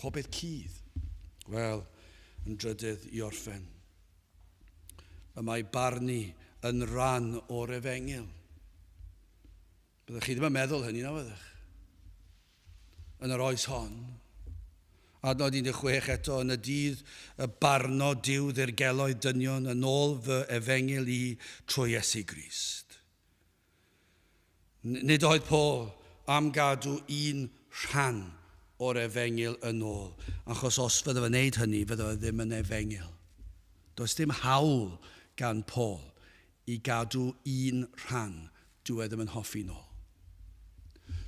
Pob peth cudd. Wel, yn drydydd i orffen. Y mae barnu yn rhan o'r efengyl. Byddwch chi ddim yn meddwl hynny, na fyddwch? Yn yr oes hon. Adnod 16 eto, yn y dydd y barno Duw ddirgeloedd dynion yn ôl fy efengyl i trwy Iesu Grist. Nid oedd Paul am gadw un rhan o'r efengyl yn ôl, achos os fydde fe'n wneud hynny, fydde fe ddim yn efengyl. Does dim hawl gan Paul i gadw un rhan dyw e ddim yn hoffi nôl.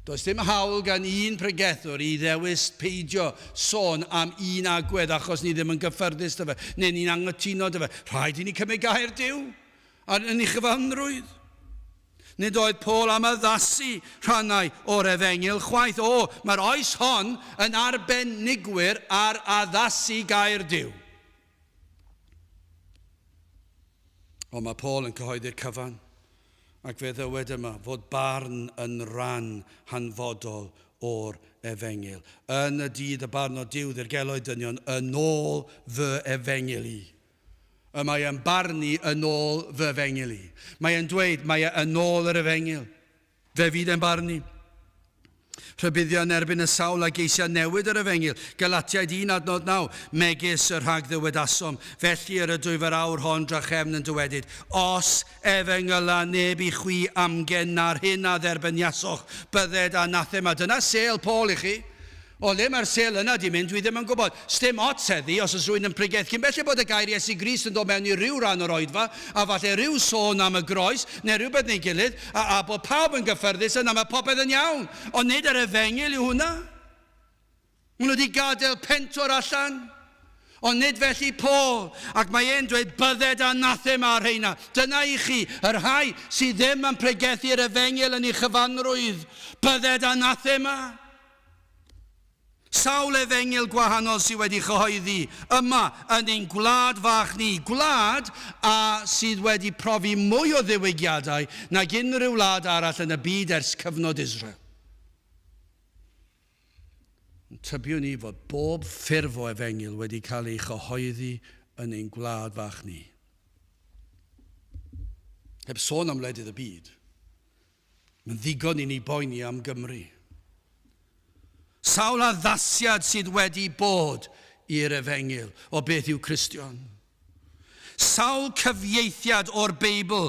Does dim hawl gan un pregethwr i ddewis peidio sôn am un agwedd achos ni ddim yn gyffyrddus 'da fe, neu ni'n anghytuno 'da fe. Rhaid i ni cymryd gair Duw yn ei chyfanrwydd. Nid oedd Paul am addasu rhannau o'r efengyl chwaith. O, mae'r oes hon yn arbenigwyr ar addasu gair Duw. Ond mae Paul yn cyhoeddi'r cyfan, ac fe ddywed yma fod barn yn ran hanfodol o'r efengyl. Yn y dydd y barn o Duw ddirgeloedd dynion yn ôl fy efengyl i. Y mae e'n barnu yn ôl fy efengyl i. Mae e'n dweud, mae e yn ôl yr efengyl. Fe fydd e'n barnu. Rhybuddio yn erbyn y sawl a geisia newid yr efengyl. Galatiaid 1 adnod 9, megis y rhagddywedasom, felly yr ydwyf yr awr hon drachefn yn dywedyd, os efengyla neb i chwi amgen na'r hyn a dderbyniasoch, bydded anathema. Dyna sêl Paul i chi. O le mae'r sêl yna 'di mynd, dwi ddim yn gwybod. Sdim ots heddi os oes rhywun yn pregethu cyn belled bod y gair Iesu Grist yn dod mewn i ryw ran o'r oedfa, a falle rhyw sôn am y groes, neu rhywbeth neu'i gilydd, a, a bod pawb yn gyffyrddus, yna mae popeth yn iawn. Ond nid yr efengyl yw hwnna. Maen nhw wedi gadael pentwr allan. Ond nid felly Paul, ac mae e'n dweud bydded anathema ar rheina. Dyna i chi, y rhai sydd ddim yn pregethu'r efengyl yn ei chyfanrwydd. Bydded anathema. Sawl efengyl gwahanol sydd wedi chyhoeddi yma yn ein gwlad fach ni, gwlad a sydd wedi profi mwy o ddiwygiadau nag unrhyw wlad arall yn y byd ers cyfnod Israel. Tybiwn i fod bob ffurf o efengyl wedi cael ei chyhoeddi yn ein gwlad fach ni. Heb sôn am wledydd y byd. Mae'n ddigon i ni boeni am Gymru. Sawl addasiad sydd wedi bod i'r efengyl o beth yw Cristion. Sawl cyfieithiad o'r Beibl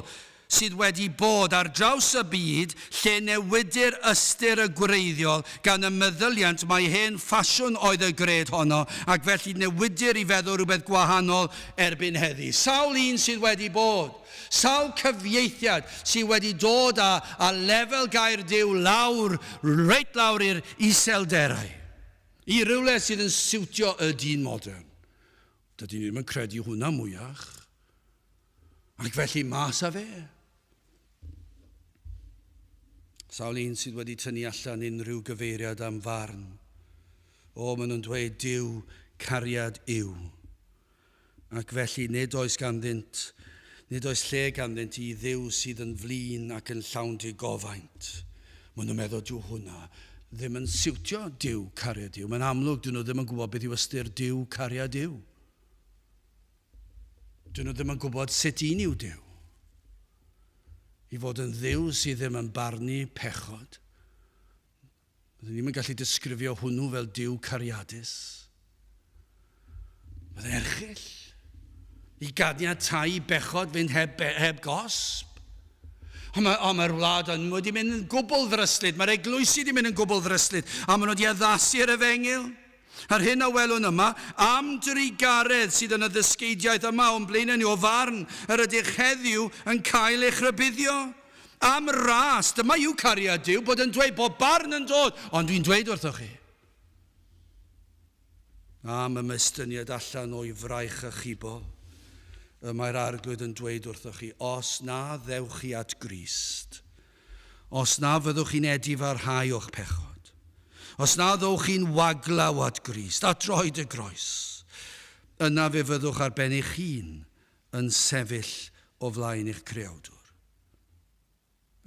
sydd wedi bod ar draws y byd lle newidir ystyr y gwreiddiol gan y meddyliant mai hen ffasiwn oedd y gred honno ac felly newidir i feddwl rhywbeth gwahanol erbyn heddi. Sawl un sydd wedi bod. Sawl cyfieithiad sydd wedi dod â, â lefel gair Duw lawr, reit lawr i'r iselderau. I rywle sydd yn siwtio y dyn modern. Dydyn ni ddim yn credu hwnna mwyach. Ac felly mas â fe. Sawl un sydd wedi tynnu allan unrhyw gyfeiriad am farn. O, maen nhw'n dweud Duw cariad yw. Ac felly nid oes ganddynt, nid oes lle ganddynt i Dduw sydd yn flin ac yn llawn digofaint. Maen nhw'n meddwl dyw hwnna ddim yn siwtio Duw cariad yw. Mae'n amlwg dyn nhw ddim yn gwybod beth yw ystyr Duw cariad yw. Dyn nhw ddim yn gwybod sut un yw Duw. I fod yn Dduw sydd ddim yn barnu pechod. Byddwn ni'n gallu disgrifio hwnnw fel Duw cariadus. Byddai'n erchyll i ganiatáu bechod fynd heb, heb gosb. Ond mae'r mae wlad yn wedi mynd yn gwbl ddryslyd, mae'r eglwysi wedi mynd yn gwbl ddryslyd, a maen nhw wedi addasu'r efengyl. A'r hyn a welwn yma, am drugaredd sydd yn y ddysgeidiaeth yma o'n blaenau ni o farn yr ydych heddiw yn cael eich rhybuddio. Am ras, dyma yw cariad Duw, bod yn dweud bod barn yn dod, ond dwi'n dweud wrthoch chi. Am ymestyniad allan o'i fraich achubol, y mae'r Arglwydd yn dweud wrthoch chi, os na ddewch chi at Grist, os na fyddwch chi'n edifarhau o'ch pechod, os na ddowch chi'n waglaw at Grist, at droed y groes, yna fe fyddwch ar ben eich hun yn sefyll o flaen eich Creawdwr.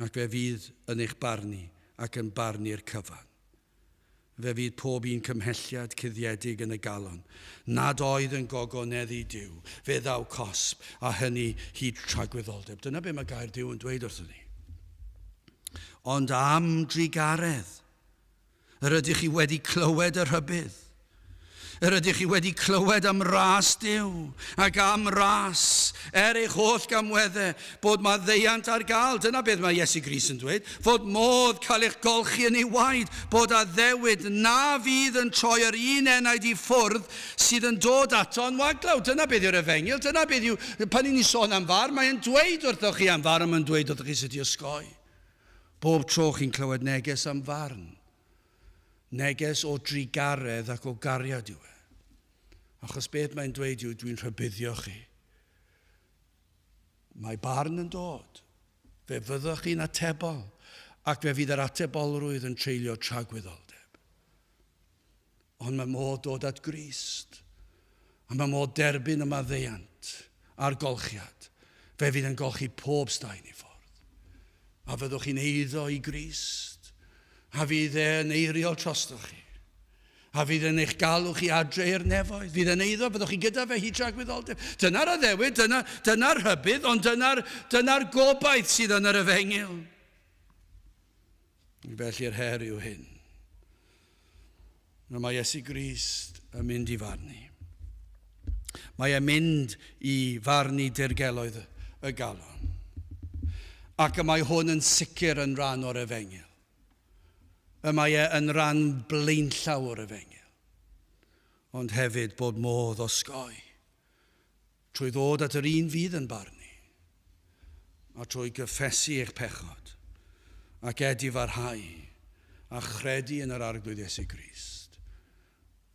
Ac fe fydd yn eich barnu ac yn barnu'r cyfan. Fe fydd pob un cymhelliad cuddiedig yn y galon, nad oedd yn gogoneddu Duw, fe ddaw cosb, a hynny hyd tragwyddoldeb. Dyna be mae gair Duw yn dweud wrthon ni. Ond am drugaredd, Yr ydych chi wedi clywed y rhybudd. Yr ydych chi wedi clywed am ras Duw ac am ras, er eich holl gamweddau, bod maddeuant ar gael. Dyna beth mae Iesu Grist yn dweud, fod modd cael eich golchi yn ei waed, bod addewid na fydd yn troi yr un enaid i ffwrdd sydd yn dod ato yn waglaw. Dyna beth yw'r efengyl, dyna beth yw, pan ni'n sôn am farn, mae'n dweud wrthoch chi am farn, mae'n dweud wrthoch chi sut i osgoi. Bob tro chi'n clywed neges am farn, neges o drugaredd ac o gariad yw e. Achos beth mae'n dweud yw, dwi'n rhybuddio chi. Mae barn yn dod. Fe fyddwch chi'n atebol, ac fe fydd yr atebolrwydd yn treulio tragwyddoldeb. Ond mae modd dod at Grist. A mae modd derbyn y maddeuant a'r golchiad. Fe fydd yn golchi pob staen i ffordd. A fyddwch chi'n eiddo i Grist. A fydd e'n eiriol trostoch chi. A fydd yn eich galw chi adre i'r nefoedd. Fydd yn eiddo, byddwch chi gyda fe hyd tragwyddoldeb. Dyna'r addewid, dyna, dyna'r rhybudd, ond dyna'r dyna gobaith sydd yn yr efengyl. Felly'r her yw hyn. Nawr mae Iesu Grist yn mynd i farnu. Mae e'n mynd i farnu dirgeloedd y galon. Ac y mae hwn yn sicr yn rhan o'r efengyl. Y mae e yn rhan blaenllaw o'r efengyl. Ond hefyd bod modd osgoi trwy ddod at yr un fydd yn barnu, a trwy gyffesu eich pechod, ac edifarhau, a chredu yn yr Arglwydd Iesu Grist.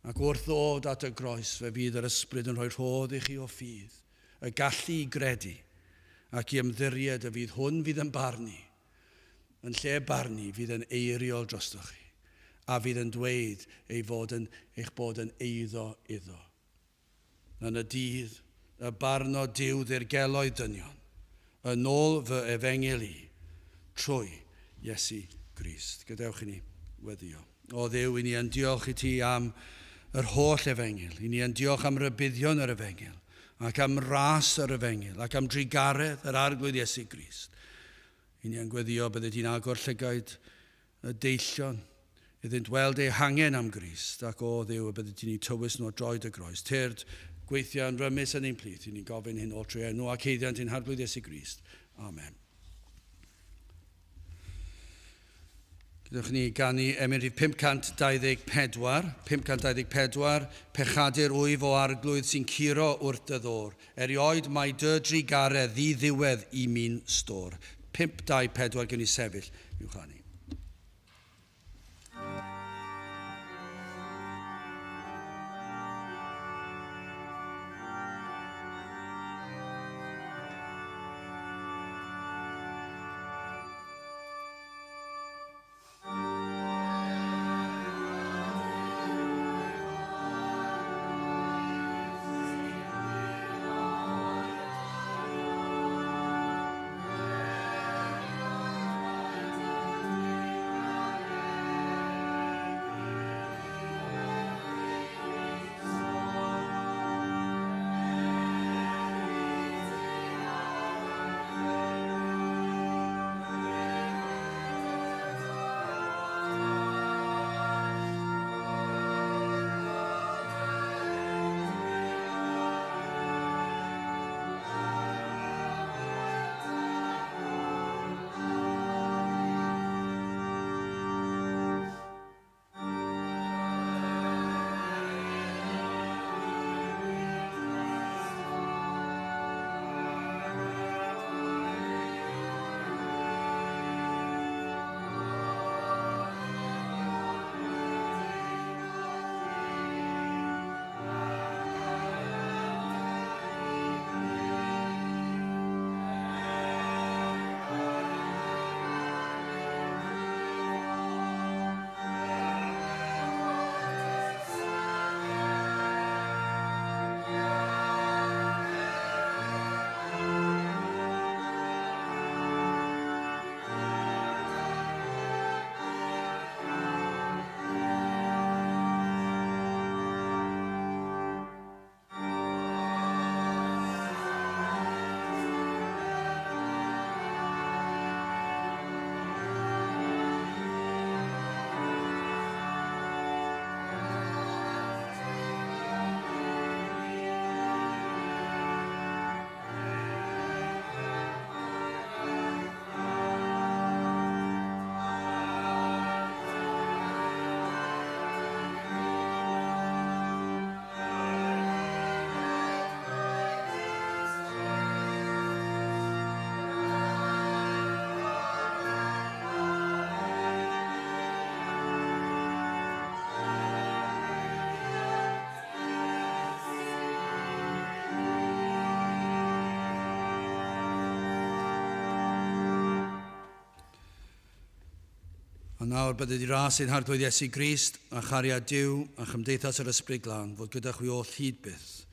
Ac wrth ddod at y groes, fe fydd yr Ysbryd yn rhoi rhodd i chi o ffydd, y gallu i gredu, ac i ymddiried y fydd hwn fydd yn barnu, yn lle barnu fydd yn eiriol drostoch chi, a fydd yn dweud ei fod yn, eich bod yn eiddo iddo. Yn y dydd y barno Duw ddirgeloedd dynion, yn ôl fy efengyl i, trwy Iesu Grist. Gadewch i ni weddio. O Dduw, i ni yn diolch i ti am yr holl efengyl. I ni yn diolch am rybuddion yr efengyl, ac am ras yr efengyl, ac am drugaredd yr Arglwydd Iesu Grist. I ni yn gweddio bydde di'n agor llygaid y deillion iddynt weld eu hangen am Grist, ac o Dduw y bydde ti'n eu tywys nhw o droed y groes. Tyrd, gweithio yn rymus yn ein plith, i ni'n gofyn hyn oll trwy enw ac haeddiant ein Harglwydd Iesu Grist. Amen. Gadewch ni ganu emyn rhif 524, 524, Pechadur wyf o Arglwydd sy'n curo wrth dy ddôr, erioed mae dy drugaredd ddi-ddiwedd i mi'n stôr. 524 gen i sefyll i'w chanu. A nawr bydde di ras ein Harglwydd Iesu Grist, a chariad Duw, a chymdeithas yr Ysbryd Glân, fod gyda chwi oll hyd byth.